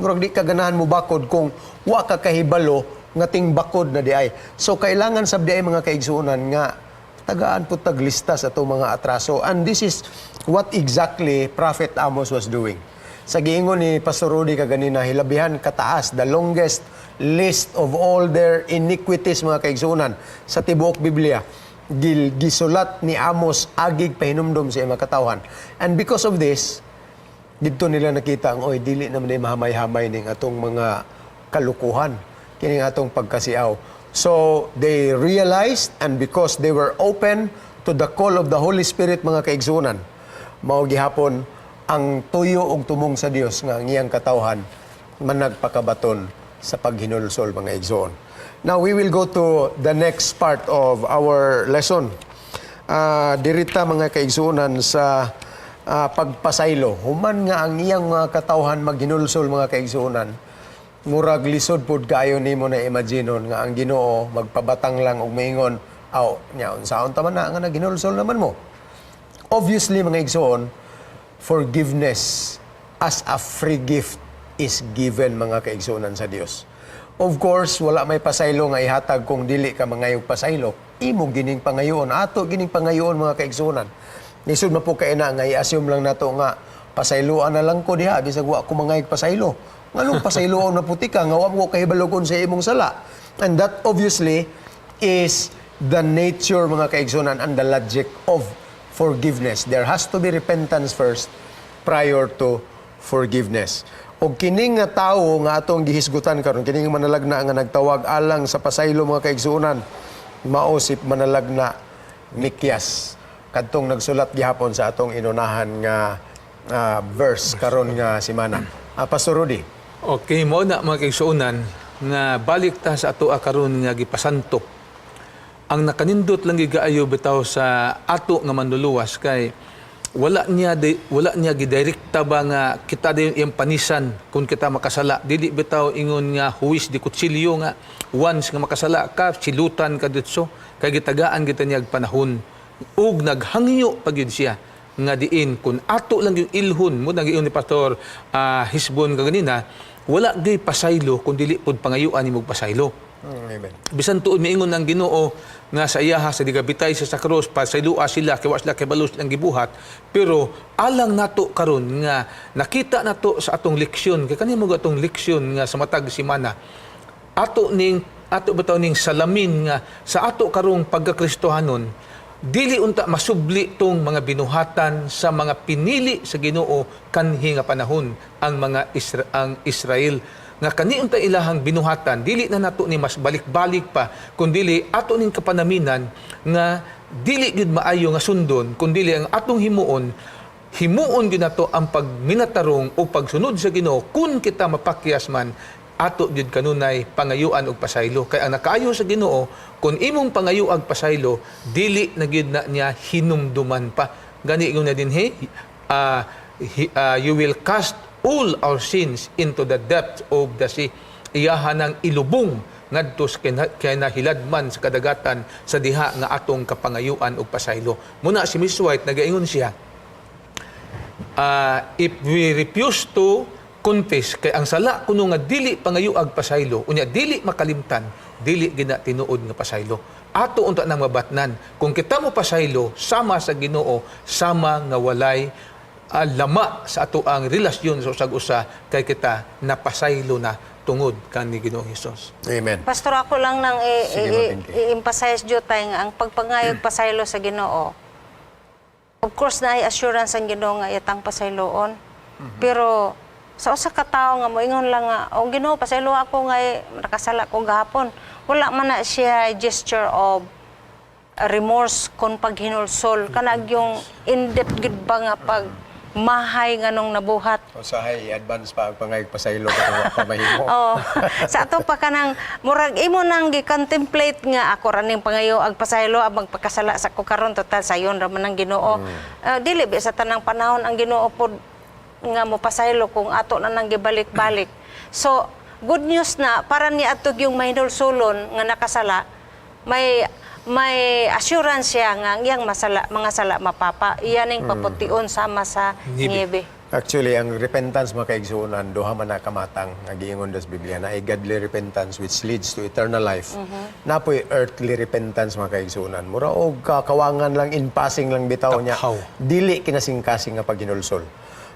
Murag di ka ganahan mo bakod kung wa ka kahibalo nga ting bakod na di ay. So kailangan sab di ay, mga kaigsunan, nga tagaan po taglista sa atong mga atraso. And this is what exactly Prophet Amos was doing. Sa giingon ni Pastor Rudy kaganina, hilabihan kataas, the longest list of all their iniquities, mga kaigsunan, sa tibuok Biblia. Gisulat ni Amos agig pahinumdom sa iyang mga katawhan. And because of this, didto nila nakita ang, "Oy, dili naman ay mahamay-hamay ning atong mga kalukuhan, kining atong pagkasiaw." So they realized, and because they were open to the call of the Holy Spirit, mga kaigsunan, mao gihapon ang tuyo og tumong sa Dios nga ang iyang katawhan managpakabaton sa paghinulsol, mga igsoon. Now we will go to the next part of our lesson. Dirita, mga kaigsuonan, sa pagpasaylo. Human nga ang iyang mga katawhan maghinulsol, mga kaigsuonan, murag lisod pud kaayo nimo na imaginon nga ang Ginoo magpabatang lang og maingon, "Aw, nya unsaon ta man na nga naghinulsol naman mo?" Obviously, mga igsoon, forgiveness as a free gift is given, mga kaigsuonan, sa Dios. Of course, wala may pasaylo nga ihatag kung dili ka mangayog pasaylo. Imo gining pangayoon, ato gining pangayoon, mga kaigsuonan. Lisod man po kay na nga i-assume lang nato nga pasayloan na lang ko diha bisag wa ko mangayog pasaylo. Nganong pasayloon na puti ka nga wa mo kahibalogon sa imong sala? And that obviously is the nature, mga kaigsunan, and the logic of forgiveness. There has to be repentance first prior to forgiveness. Og kining nga tawo nga atong gihisgutan karon, kining manalagna nga nagtawag alang sa pasaylo, mga kaigsuonan, mao si manalagna Mikias. Kadtong nagsulat gihapon sa atong inunahan nga verse karon nga semana. Pastor Rudy. Okay, mo na, mga kaigsuonan, nga balik ta sa ato karon nga gipasanto. Ang nakanindot lang gigaayo bitaw sa ato nga manluluwas kay wala niya gidirekta ba nga kita dayon iyang panisan kung kita makasala. Dili bitaw ingon nga huwis di kutsilyo nga once nga makasala ka, silutan ka ditso, kay gitagaan kita niya og panahon ug naghangyo pa gyud siya nga diin kung ato lang yung ilhon mo nang ni Pastor Hisbon kaganina, wala gyud pasaylo kung dili pud pangayuan nimo pasaylo. Amen. Bisan tuod miingon ng Ginoo nga sa iyaha sa digabitay siya sa krus, pasaylua sila kay wa sila kabalo silang gibuhat, pero alang nato karon nga nakita nato sa atong leksyon, kay kani mo atong leksyon nga sa matag semana, ato ning ato bitaw ning salamin nga sa ato karong pagkakristohanon, dili unta masubli tong mga binuhatan sa mga pinili sa Ginoo kanhi nga panahon, ang Israel, nga kani unta ilahang binuhatan, dili na nato ni mas balik-balik pa, kundili ato ning kapanaminan nga dili gyud maayo nga sundon, kundili ang atong himuon, himuon gyud nato ang pagminatarong o pagsunod sa Ginoo. Kun kita mapakyas man, ato gyud kanunay pangayuan og pasaylo, kay ang nakaayo sa Ginoo, kun imong pangayuag pasaylo, dili na gyud na niya hinumduman pa. Gani ingon na dinhi, "You will cast all our sins into the depth of the sea." Iyaha nang ilubong ngadto sa kinahiladman sa kadagatan sa diha nga atong kapangayuan og pasaylo. Muna si Miss White nagaingon siya, if we refuse to confess, kay ang sala kuno nga dili pangayuag pasaylo, unya dili makalimtan, dili gina tinuod nga pasaylo. Ato unta nang mabatnan kung kita mo pasaylo sama sa Ginoo, sama nga walay lama sa ato ang relasyon sa usag usa kay kita napasaylo na tungod kani Ginoong Hesus. Amen. Pastor, ako lang nang Sige, Ma'am Pinky. i-emphasize jud tayo nga ang pagpangayog pasaylo sa Ginoo. Of course, na assurance ang Ginoo nga itang pasayloon. Pero sa usa ka tawo nga moingon lang nga, "Oh Ginoo, pasaylo ako nga nakasala ko gahapon." Wala man na siya gesture of remorse kon paghinulsol, kanag yung in-depth gud ba nga pag mahay nga nung nabuhat. Usahay, advance pa ang pangayog pasaylo kung wa pa mahimo. Oo. Sa ato pa kanang murag imo nang gi-contemplate nga ako ra ning pangayo ag pasaylo ang magpakasala sa ko karon, total sayon ra man ang Ginoo. Dili ba sa tanang panahon ang Ginoo pod nga mo pasaylo kung ato na nang gibalik-balik. So, good news na para ni atog yung mahinulsulon nga nakasala, may assurance siya nga ang iyang masala, mga sala mapapa. Iyan ning papution sama sa Niebe. niebe. Actually, ang repentance, mga kaigsuonan, duha man na kamatang nga giingon sa Biblia na ay godly repentance which leads to eternal life. Napoy earthly repentance, mga kaigsuonan. Mura og kakawangan lang, in passing lang bitaw niya. Taphaw. Dili kinasingkasing nga paghinulsol.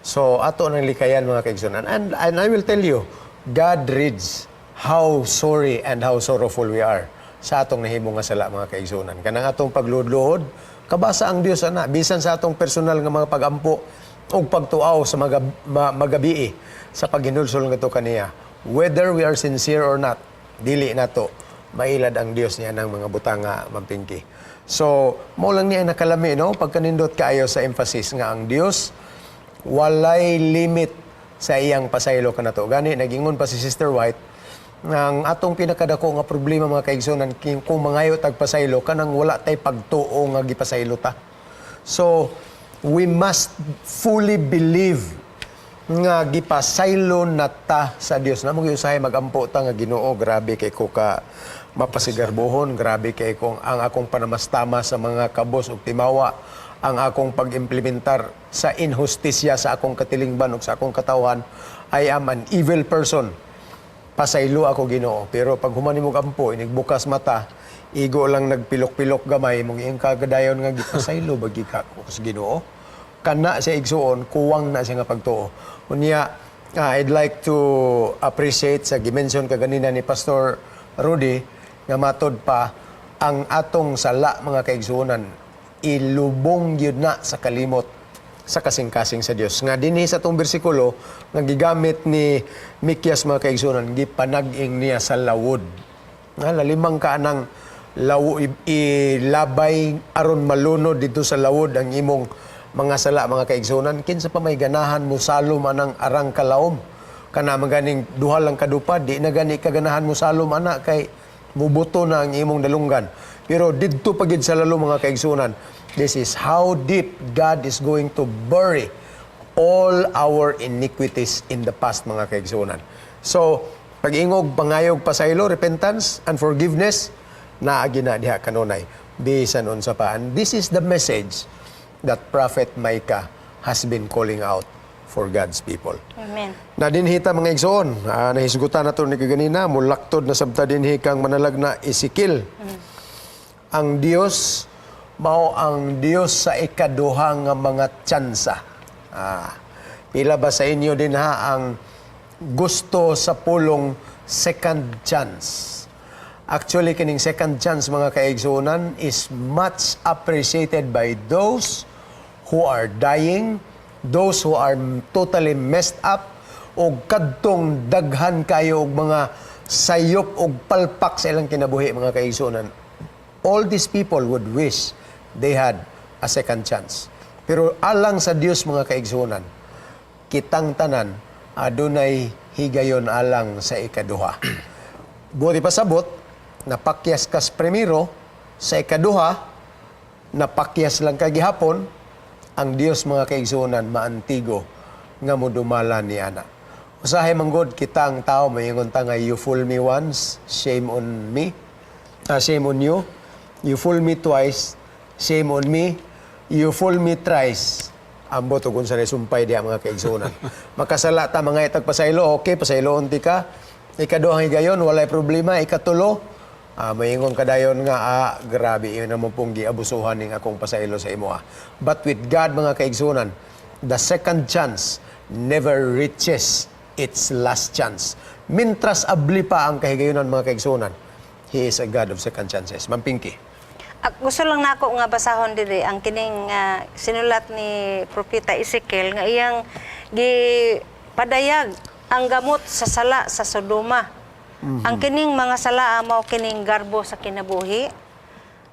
So ato nang likayan, mga kaigsuonan. And I will tell you, God reads how sorry and how sorrowful we are sa atong nahimo nga sala, mga kaigsuonan. Kanang atong pagluhod-luhod, kabasa ang Dios ana bisan sa atong personal nga mga pagampo ug pagtuaw sa magabii sa paghinulsol ngadto kaniya. Whether we are sincere or not, dili nato mailad ang Dios niya ng mga butanga, Ma'am Pinky. So, mo lang niya ang nakalami, no? Pagkanindot kaayo sa emphasis nga ang Dios walay limit sa iyang pasaylo kanato. Gani nagingon pa si Sister White nga ang atong pinakadako nga problema, mga kaigsunan, kung mangayo tag pasaylo, kanang wala tay pagtuo nga gipasaylo ta. So we must fully believe nga gipasaylo na ta sa Dios. Namo usahay magampo ta nga, "Ginoo, grabe kay ko ka mapasigarbohon, grabe kay kong ang akong panamastama sa mga kabos ug timawa, ang akong pag-implementar sa inhustisya sa akong katilingban ug sa akong katawhan. I am an evil person. Pasaylo ako, Ginoo." Pero pag human nimo ampo, inigbukas mata, igo lang nagpilok-pilok gamay, mong iyang kagadayon nga gipasaylo ba ka ko sa Ginoo? Kana sa igsuon, kuwang na siya nga pagtuo. Unya, I'd like to appreciate sa gimension kaganina ni Pastor Rudy nga matod pa ang atong sala, mga kaigsuonan, ilubong gyud na sa kalimot sa kasing-kasing sa Dios. Nga dinhi sa atong bersikulo nga gigamit ni Mikyas, mga kaigsuonan, gipanag-ing niya sa lawod. Nga lalimang ka anang lawo, ilabay aron malunod dito sa lawod ang imong mga sala, mga kaigsuonan. Kinsa pa may ganahan mo salom anang arang kalaom? Kana man ganing duha lang kadupa, di na gani ka ganahan mo salom ana kay mubuto na ang imong dalunggan. Pero didto pa gid sa lalo, mga kaigsuonan, this is how deep God is going to bury all our iniquities in the past, mga kaigsuonan. So, pag-ingog, pangayog pasaylo, repentance and forgiveness, naagi na diha kanunay bisan unsa pa. And this is the message that Prophet Micah has been calling out for God's people. Amen. Na dinhi ta, mga igsoon, nahisgutan nato ni kaganina, mulaktod na sabta dinhi kang manalagna Ezekiel. Ang Dios mao ang Dios sa ikaduha nga mga tsansa. Pila ba sa inyo din ha ang gusto sa pulong "second chance"? Actually, kining second chance, mga kaigsuonan, is much appreciated by those who are dying, those who are totally messed up, o kadtong daghan kayo og mga sayop og palpak sa ilang kinabuhi, mga kaigsuonan. All these people would wish they had a second chance. Pero alang sa Dios, mga kaigsuonan, kitang tanan adunay higayon alang sa ikaduha. Buti pasabot, napakyas kas primero, sa ikaduha, napakyas lang ka gihapon, ang Dios, mga kaigsuonan, maantigo nga modumala ni ana. Usahay manggod kita ang tao mayingon ta nga, "You fool me once, shame on me. Shame on you. You fool me twice, shame on me. You fool me thrice." Ambot og unsa na sumpay diha, mga kaigsuonan. Makasala ta, mga itag pasaylo, okay, pasayloon ti ka. Ikaduhang higayon, walay problema. Ikatulo, mayingon kadayon nga, "Grabe, yun naman pong giabusuhan ning akong pasaylo sa imo. Ah." But with God, mga kaigsuonan, The second chance never reaches its last chance. Mintras abli pa ang kahigayunan, mga kaigsunan, He is a God of second chances. Ma'am Pinky. Ah, gusto lang nako nga basahon diri ang kining sinulat ni Propeta Ezekiel nga iyang gipadayag ang gamot sa sala sa Sodoma. Ang kining mga sala mao kining garbo sa kinabuhi,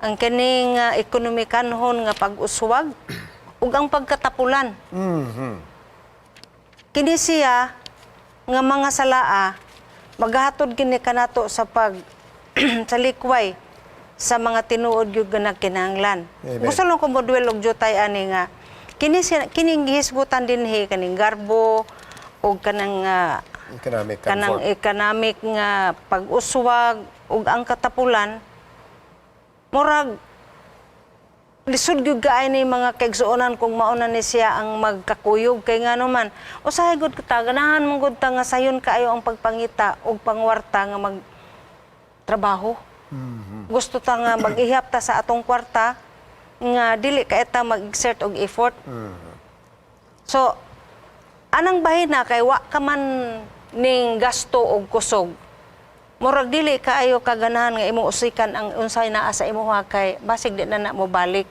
ang kining ekonomikanhon nga pag-uswag ug ang pagkatapulan. Kini siya nga mga salaa maghatod kini kanato sa pag sa likway sa mga tinuod gyud nga nagkinahanglan. Amen. Gusto lang ko modwell og jutay ani nga kini siya, kining gihisgutan dinhi kaning garbo og kanang Economic kanang comfort. Economic nga pag-uswag ug ang katapulan, murag lisod gyud kaay ni, mga kaigsuonan, kung mauna ni siya ang magkakuyog, kay ngano man usahay gud kita ganahan man gud ta nga sayon kaayo ang pagpangita og pangwarta nga mag trabaho. Gusto ta nga mag-ihap ta sa atong kwarta nga dili kay ta mag-exert og effort. So anang bahina kay wa ka man ning gasto og kusog, murag dili kaayo kaganahan nga imong usikan ang unsay naa sa imuha kay basig di na na mo balik.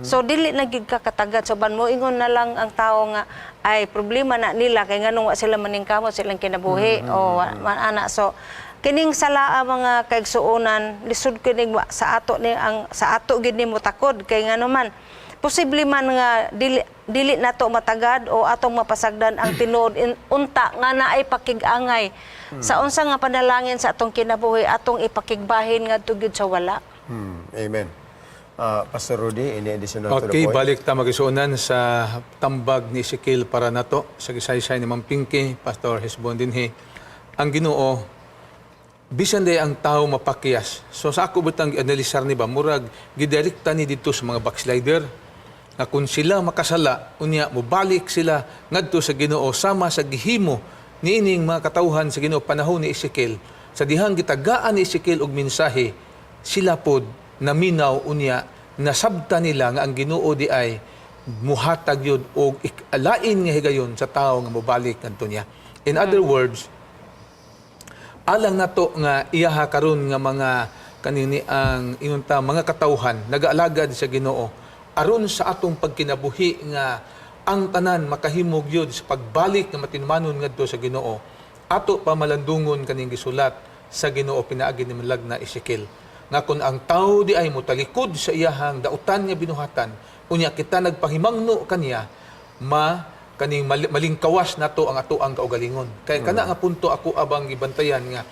So dili na gyud ka katagad. So ban mo ingon na lang ang tao nga ay problema na nila kay nganong wa sila maningkamot silang kinabuhi o man ana. So kining salaa, mga kaigsuonan, lisod kining sa ato ni ang sa ato gyud nimo takod kay ngano man posible man nga dili dili nato matagad o atong mapasagdan ang tinuod unta nga naay pakig-angay sa unsa nga panalangin sa atong kinabuhi atong ipakigbahin ngadto gyud sa wala. Amen. Pastor Rudy, any additional to the Okay, point? balik ta, magisuonan, sa tambag ni Ezekiel para nato sa gisaysay ni Ma'am Pinky, Pastor Hesbon dinhi. Ang Ginoo, bisan day ang tao mapakyas. So sa ako butang analisar ni ba, murag gidirekta ni dito sa mga backslider nga kung sila makasala, unya mobalik sila ngadto sa Ginoo sama sa gihimo niining mga katawhan sa Ginoo panahon ni Ezekiel. Sa dihang gitagaan ni Ezekiel og mensahe, sila pod naminaw, unya nasabta nila nga ang Ginoo di ay muhatag yun og alain nga higayon sa tao nga mobalik ngadto niya. In other words, alang nato nga iyaha karon nga mga kanini ang ingon ta mga katawhan nagaalagad sa Ginoo aron sa atong pagkinabuhi nga ang tanan makahimog yun sa pagbalik nga matinumanon ngadto sa Ginoo, ato pamalandungon kaning gisulat sa Ginoo pinaagi ni manlag na Ezekiel nga kun ang tao di ay motalikod sa iyahang dautan nga binuhatan, unya kita nagpahimangno kaniya, ma kaning malingkawas nato ang ato ang kaugalingon. Kay kana nga punto ako abang gibantayan nga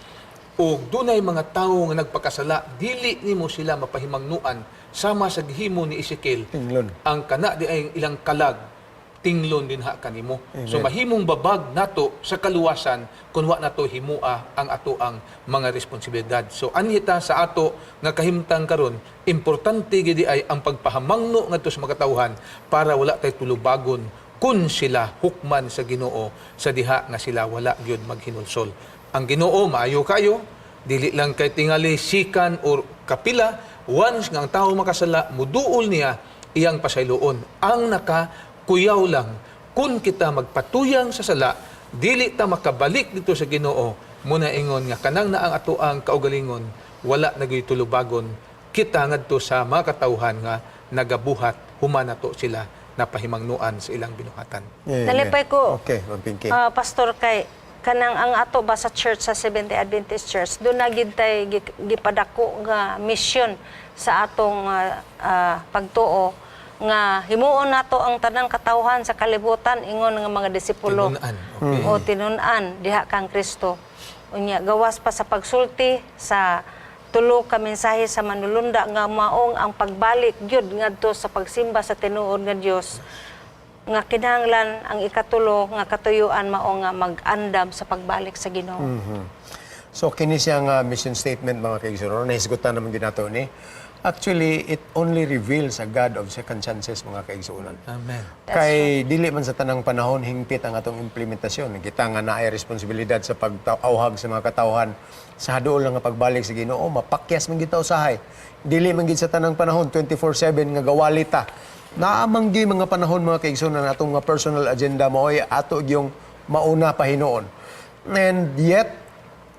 og dunay mga tawo nga nagpakasala, dili nimo sila mapahimangnuan sama sa gihimo ni Ezekiel. Tinglon. Ang kana di ay ilang kalag tinglon din ha kanimo. So mahimong babag nato sa kaluwasan kung wa nato himua ang ato ang mga responsibilidad. So anhita sa ato nga kahimtang karon, importante gid ay ang pagpahamangno ngadto sa mga katawhan para wala tay tulubagon kun sila hukman sa Ginoo sa diha nga sila wala gyud maghinulsol. Ang Ginoo maayo kayo, dili lang kay tingali sikan or kapila. Once nga ang tao makasala, muduol niya iyang pasayloon. Ang nakakuyaw lang kung kita magpatuyang sa sala, dili ta makabalik dito sa Ginoo. Muna ingon nga kanang na ang atoang kaugalingon wala na gyud tulubagon kita ngadto sa mga katawhan nga nagabuhat human nato sila napahimangnuan sa ilang binuhatan. Amen. Nalipay ko. Okay, Ma'am Pinky. Ah, Pastor, kay kanang ang ato ba sa church, sa Seventh-day Adventist Church, doon na gid tay gipadako nga mission sa atong pagtuo nga himuon nato ang tanang katawhan sa kalibutan ingon nga mga disipulo. Tinun-an, okay. O tinun-an diha kang Kristo. Unya gawas pa sa pagsulti sa tulo ka mensahe sa manulunda nga maong ang pagbalik gyud ngadto sa pagsimba sa tinuod nga Dios, nga kinahanglan ang ikatulo nga katuyuan mao nga mag-andam sa pagbalik sa Ginoo. So kini siya nga mission statement, mga kaigsuonan, nahisgutan naman ginato ni. Actually, it only reveals a God of second chances, mga kaigsuonan. Amen. Kay dili man sa tanang panahon hingpit ang atong implementasyon. Kita nga naay responsibilidad sa pagtawhag sa mga katawhan sa haduol nga pagbalik sa Ginoo, mapakyas man gid ta usahay. Dili man gid sa tanang panahon 24/7 nga gawali ta. Naa man gyuy mga panahon, mga kaigsunan, atong mga personal agenda mao'y ato yung mauna pa hinuon. And yet,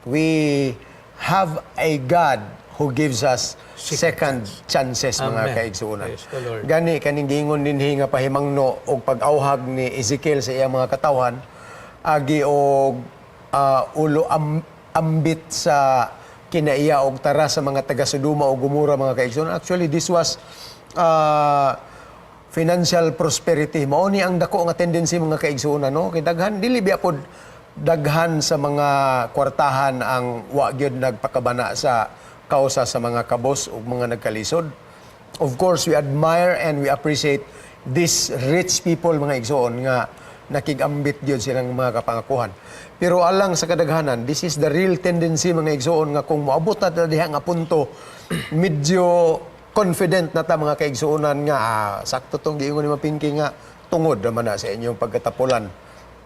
we have a God who gives us second chances, mga Amen. kaigsuonan. Praise the Lord. Gani kaning giingon dinhi nga pahimangno og pag-awhag ni Ezekiel sa iyang mga katawhan agi og ulo ambit sa kinaiya og tara sa mga taga Sodoma o Gomora, mga kaigsuonan. Actually, this was financial prosperity. Mao ni ang dako nga tendency, mga kaigsuonan, no? Kay daghan, dili biya pod daghan sa mga kwartahan ang wa gyud nagpakabana sa kausa sa mga kabos ug mga nagkalisod. Of course, we admire and we appreciate these rich people, mga igsoon, nga nakigambit gyud silang mga kapangakuhan. Pero alang sa kadaghanan, this is the real tendency, mga igsoon, nga kung moabot na ta diha nga punto, medyo confident na ta, mga kaigsuonan, nga sakto tong giingon ni Mapingki nga tungod naman na sa inyong pagkatapulan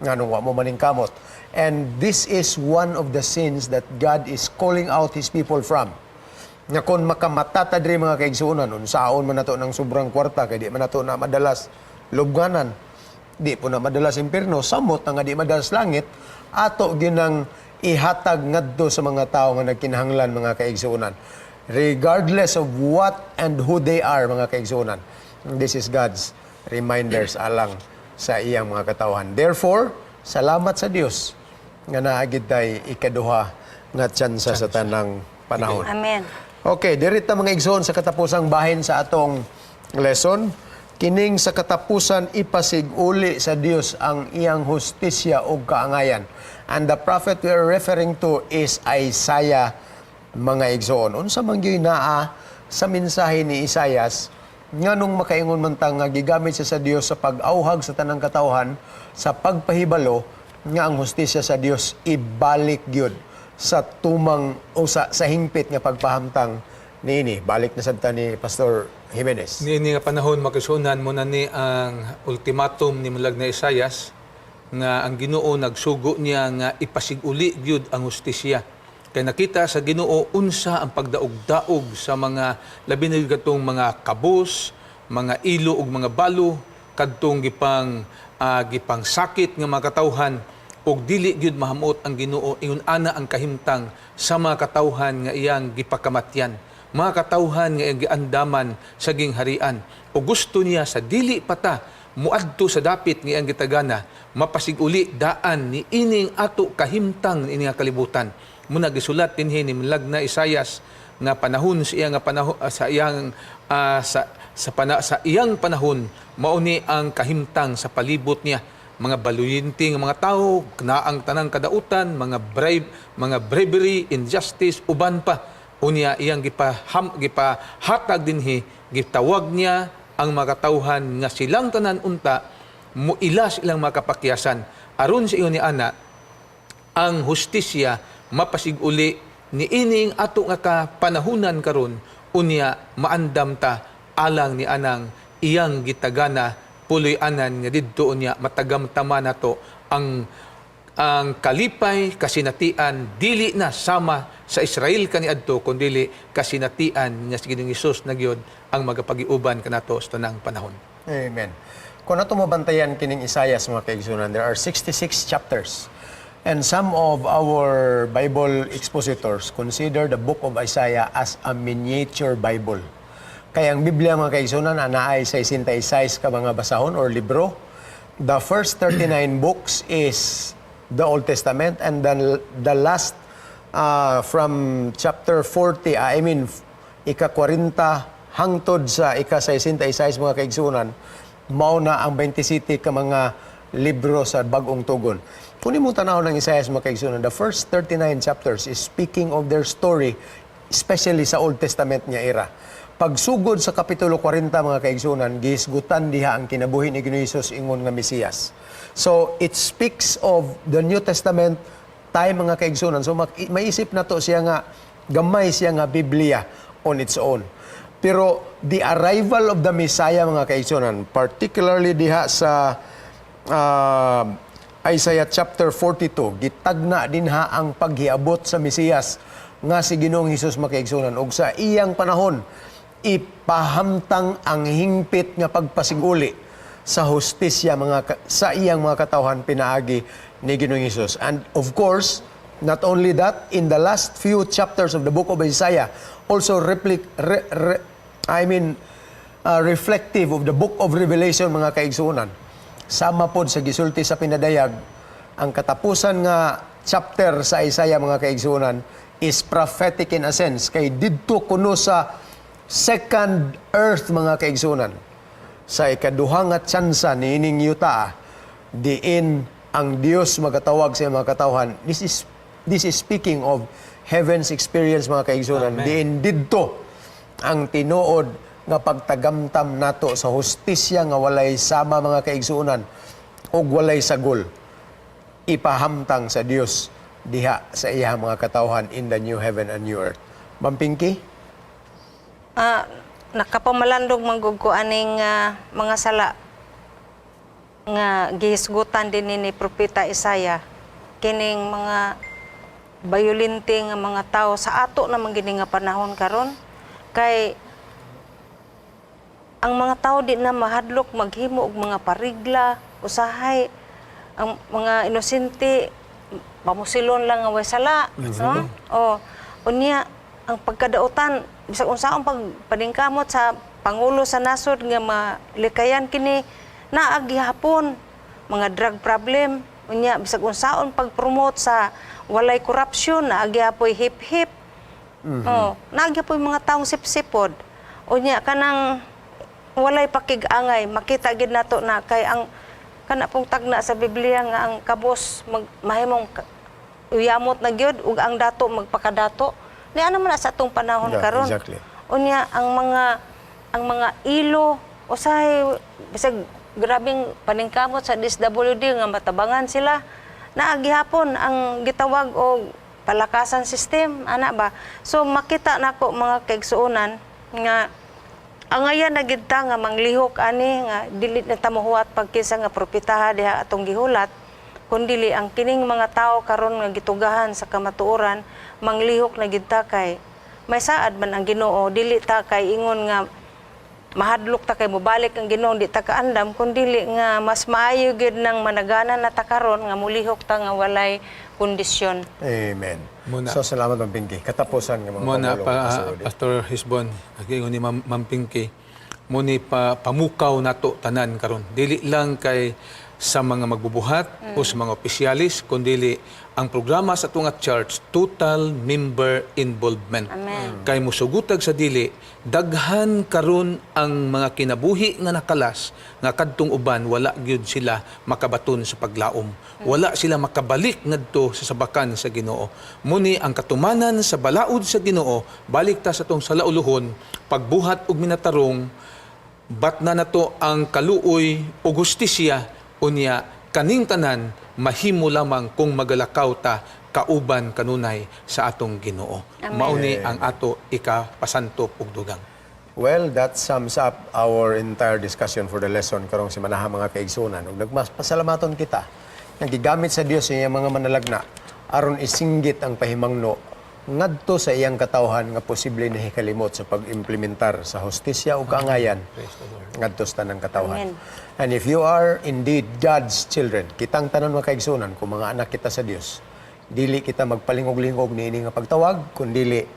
nga nung wa mo maningkamot. And this is one of the sins that God is calling out His people from. Nga kung makamata ta diri, mga kaigsuonan, unsaon man nato ng sobrang kwarta kay di man nato na madalas lubnganan, di po na madalas impierno, samot na nga di madalas langit, ato ginang ihatag ngadto sa mga tao nga nagkinahanglan, mga kaigsuonan. Regardless of what and who they are, mga kaigsuonan. This is God's reminders alang sa iyang mga katawhan. Therefore, salamat sa Dios nga naa gyud tay ikaduha nga tsansa sa tanang panahon. Amen. Okay, diri ta, mga igsoon, sa katapusang bahin sa atong lesson. Kining sa katapusan ipasig-uli sa Dios ang iyang hustisya ug kaangayan. And the prophet we are referring to is Isaiah, mga igsoon. Unsa man gyud naa sa mensahe ni Isaias nganong makaingon man ta nga gigamit siya sa Dios sa pag-awhag sa tanang katawhan sa pagpahibalo nga ang hustisya sa Dios ibalik gyud sa tumang o sa hingpit nga pagpahamtang niini? Balik na sad ta ni Pastor Jimenez. Niini nga panahon, makisunan mo na ni ang ultimatum ni Mulag na Isayas nga ang Ginoo nagsugo niya nga ipasiguli gyud ang hustisya. Kay nakita sa Ginoo unsa ang pagdaog-daog sa mga labi na gyud katong mga kabos, mga ilo ug mga balo kadtong gipang sakit nga mga katawhan ug dili gyud mahamot ang Ginoo. Ingon ana ang kahimtang sa mga katawhan nga iyang gipakamatyan, mga katawhan nga iyang giandaman sa gingharian, ug gusto niya sa dili pata muadto sa dapit nga iyang gitagana, mapasiguli daan ni ining ato kahimtang ini nga kalibutan. Muna gisulat dinhi ni Lagna Isayas nga panahon sa iya nga panahon sa iyang ah, sa sa, pana, sa iyang panahon mao ni ang kahimtang sa palibot niya, mga baluyente nga mga tao na ang tanang kadautan, mga bribe, mga bribery, injustice, uban pa. Unya iyang gipahatag dinhi, gitawag niya ang mga katawhan nga silang tanan unta muilas ilang mga kapakyasan aron sa ingon ni ana ang hustisya mapasiguli ni ining ato nga kapanahunan karon. Unya maandam ta alang ni anang iyang gitagana puloy-anan nga didto unya matagamtama nato ang kalipay, kasinatian, dili na sama sa Israel kaniadto kundili kasinatian nga si Ginoong Hesus na gyud ang magapagiuban kanato sa tanang panahon. Amen. Kung ato mabantayan kining Isaias, mga kaigsunan, there are 66 chapters. And some of our Bible expositors consider the book of Isaiah as a miniature Bible. Kaya ang Biblia, mga kaigsunan, anaay 66 ka mga basahon or libro. The first 39 books is the Old Testament and then the last from chapter 40, I mean ika-40 hangtod sa ika-66, mga kaigsunan, mao na ang 27 ka mga libro sa Bagong Tugon. Kung imo tanaw ng Isaias, mga kaigsunan, the first 39 chapters is speaking of their story, especially sa Old Testament nga era. Pagsugod sa Kapitulo 40, mga kaigsunan, gihisgutan diha ang kinabuhi ni Ginoong Hesus ingon nga Mesiyas. So it speaks of the New Testament time, mga kaigsunan. So maisip na to siya nga gamay siya nga Biblia on its own. Pero the arrival of the Messiah, mga kaigsunan, particularly diha sa Isaiah chapter 42, gitagna dinha ang paghiabot sa Mesiyas nga si Ginoong Hesus, mga kaigsunan. Ug sa iyang panahon, Ipahamtang ang hingpit nga pagpasiguli sa hustisya sa iyang mga katawhan pinaagi ni Ginoong Hesus. And of course, not only that, in the last few chapters of the book of Isaiah, also replic, re, re, I mean, reflective of the book of Revelation, mga kaigsuonan. Sama pod sa gisulti sa pinadayag, ang katapusan nga chapter sa Isaiah, mga kaigsuonan, is prophetic in a sense kay didto kuno sa second earth, mga kaigsuonan, sa ikaduha nga tsansa niining yuta diin ang Dios magatawag sa iyang mga katawhan. This is speaking of heaven's experience, mga kaigsuonan, diin didto ang tinuod nga pagtagamtam nato sa hustisya nga walay sama, mga kaigsuonan, ug walay sagol, ipahamtang sa Dios diha sa iyang mga katawhan in the new heaven and new earth. Ma'am Pinky? Nakapamalandong man gud ko aning mga sala nga gihisgutan din ni Propeta Isaiah, kining mga bayolente nga mga tao sa ato naman gini nga panahon karon, kay ang mga tao di na mahadlok maghimo og mga parigla. Usahay ang mga inosente pamusilon lang nga way sala, no? Oh, unya ang pagkadautan, bisag unsaon pagpaningkamot sa pangulo sa nasod nga malikayan kini, naa gihapon mga drug problem. Unya bisag unsaon pag-promote sa walay korupsyon, naa gihapoy hip-hip. Oh, naa gihapoy mga taong sipsipod. Unya kanang walay pakig-angay, makita gid nato na kay ang kana pong tagna sa Biblia nga ang kabos mag mahimong uyamot na gyud ug ang dato magpakadato. Ni ano man na sa atong panahon karon. Unya ang mga ilo, usahay bisag grabing paningkamot sa DSWD nga matabangan sila, naa gihapon ang gitawag og palakasan system ana ba. So makita nako, mga kaigsuonan, nga angayan na gid ta nga manglihok ani, nga dili na ta mohuwat pagkisa nga propetaha diha atong gihulat, kundili ang kining mga tao karon nga gitugahan sa kamatuoran, manglihok na gid ta kay may saad man ang Ginoo. Dili ta kay ingon nga mahadlok ta kay mobalik ang Ginoo di ta kaandam, kundili nga mas maayo gyud nang managana na ta karon nga mulihok ta nga walay kondisyon. Amen. Muna. So salamat, Ma'am Pinky. Katapusan ng mga Mo na pamulong, pa, Pastor Rudy. Pastor Hisbon, ingon ni Ma'am Pinky, mo ni pa, pamukaw nato tanan karon. Dili lang kay sa mga magbubuhat o sa mga opisyalis, kundili ang programa sa tunga church, total member involvement. Amen. Kay musugutag sa dili, daghan karon ang mga kinabuhi nga nakalas nga kadtong uban wala gyud sila makabaton sa paglaom. Wala sila makabalik ngadto sa sabakan sa Ginoo. Muni ang katumanan sa balaod sa Ginoo, balik ta sa tong salauluhon, pagbuhat og minatarong, bat na nato ang kaluoy o hustisya. Unya kaning tanan mahimo lamang kung magalakaw ta kauban kanunay sa atong Ginoo. Mauni ang ato ikapasantop ug dugang. Well, that sums up our entire discussion for the lesson karong simanaha, mga kaigsunan. Ug nagmas pasalamaton kita nga gigamit sa Dios sa iyang mga manalagna aron isinggit ang pahimangno ngadto sa iyang katawhan nga posible na hikalimot sa pag-implementar sa hustisya ug kaangayan ngadto sa tanang katawhan. Amen. And if you are indeed God's children, kitang tanan, mga kaigsunan, kung mga anak kita sa Dios, dili kita magpalingog-lingog niini nga pagtawag, kundili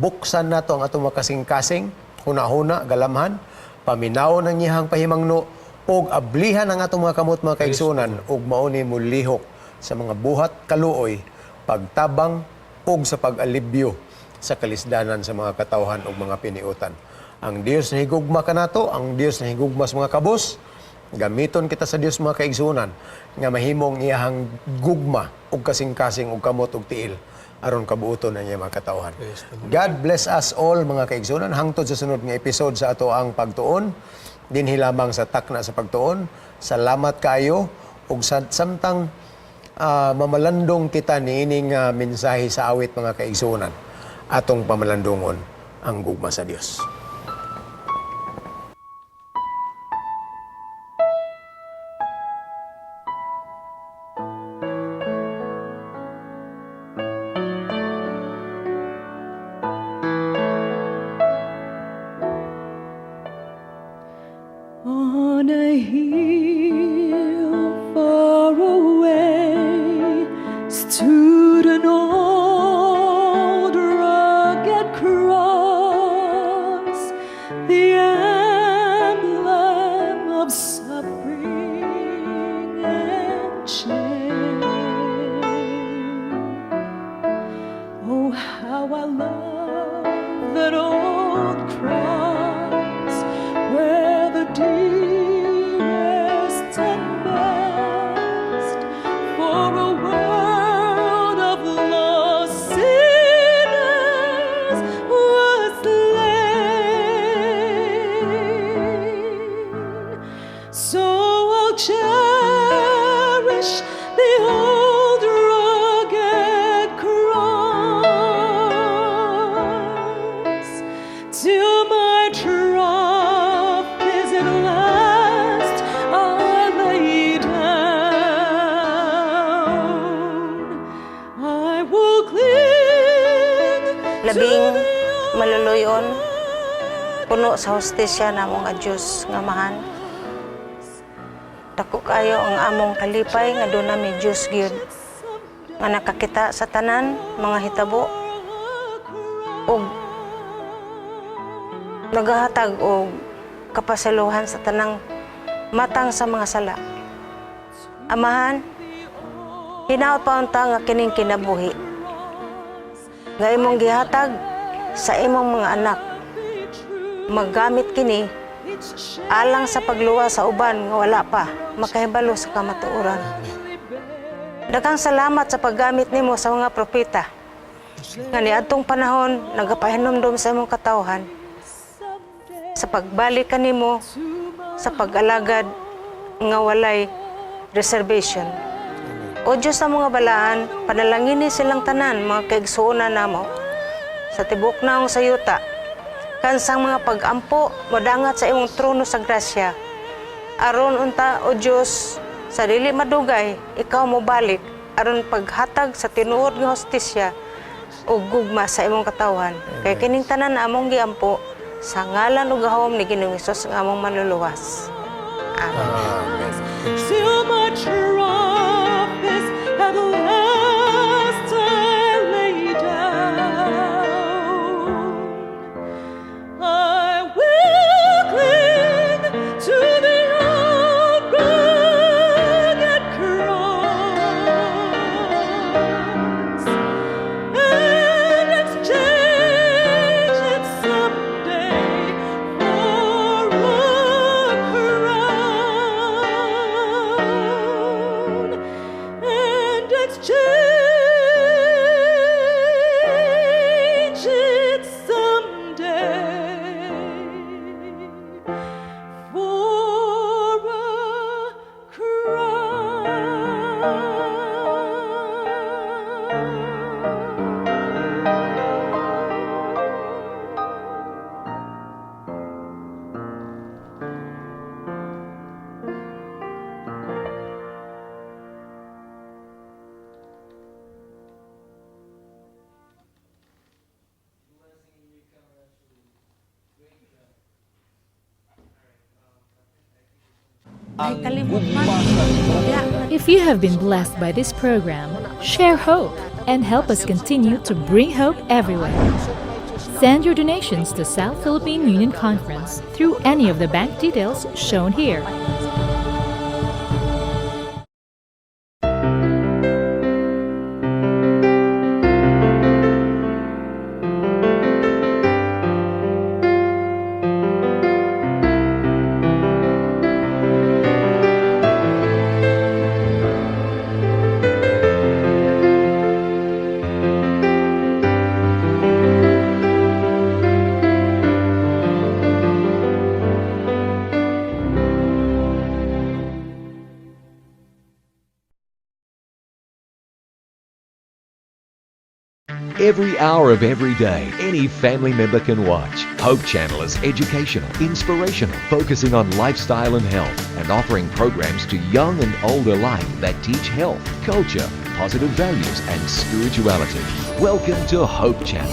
buksan nato ang atong makasing-kasing, huna-huna, galamhan, paminawon ang iyang pahimangno, ug ablihan ang atong mga kamot, mga kaigsunan, ug mauni mulihok sa mga buhat kaluoy, pagtabang ug sa pag-alibyo sa kalisdanan sa mga katawhan ug mga piniutan. Ang Dios na higugma kanato, ang Dios na higugma sa mga kabos, gamiton kita sa Dios, mga kaigsunan, nga mahimong iyahang gugma ug kasing-kasing ug kamot ug tiil aron kabuoton ang iyang mga katawhan. God bless us all, mga kaigsunan, hangtod sa sunod nga episode sa ato ang pagtuon dinhi lamang sa Takna sa Pagtuon. Salamat kaayo ug sa samtang mamalandong kita niining mensahe sa awit, mga kaigsunan, atong pamalandungon ang gugma sa Dios. On a hill far away stood an old rugged cross, the emblem of suffering and shame. Oh, how I love that old cross where the dearest and best for a world of lost sinners was slain. So I'll cherish the old rugged cross till my trough is at last I lay down. I will cling to Labing the maluluyon, puno sa hustisya namo nga Dios nga Amahan. Dako kayo ang among kalipay nga duna mi Dios gyud nga nakakita sa tanan mga hitabo ug nagahatag og kapasaluhan sa tanang matang sa mga sala. Amahan, hinaot pa unta nga kining kinabuhi nga imong gihatag sa imong mga anak. Maggamit kini alang sa pagluwas sa uban nga wala pa makahibalo sa kamatuoran. Daghang salamat sa paggamit nimo sa mga propeta nga niadtong panahon nagapahinumdom sa imong katawhan sa pagbalik kanimo sa pag-alagad nga walay reservation. O Diyos sa mga balaan, panalangini silang tanan mga kaigsuonan namo sa tibok naong sa yuta. Kansang mga pag-ampo, modangat sa imong trono sa grasya. Aron unta, O Diyos, sa dili madugay, ikaw mobalik aron paghatag sa tinuod nga hustisya ug gugma sa imong katawhan. Kay kining tanan among giampo sa ngalan ug gahom ni Ginoong Hesus nga among manluluwas. Amen. Amen. Till my trough is at last I lay down. I will cling to the old rugged cross and exchange it someday for a crown, and exchange it someday for a crown. Ay, kalimot man. If you have been blessed by this program, share hope and help us continue to bring hope everywhere. Send your donations to South Philippine Union Conference through any of the bank details shown here. Every hour of every day, any family member can watch. Hope Channel is educational, inspirational, focusing on lifestyle and health, and offering programs to young and old alike that teach health, culture, positive values, and spirituality. Welcome to Hope Channel.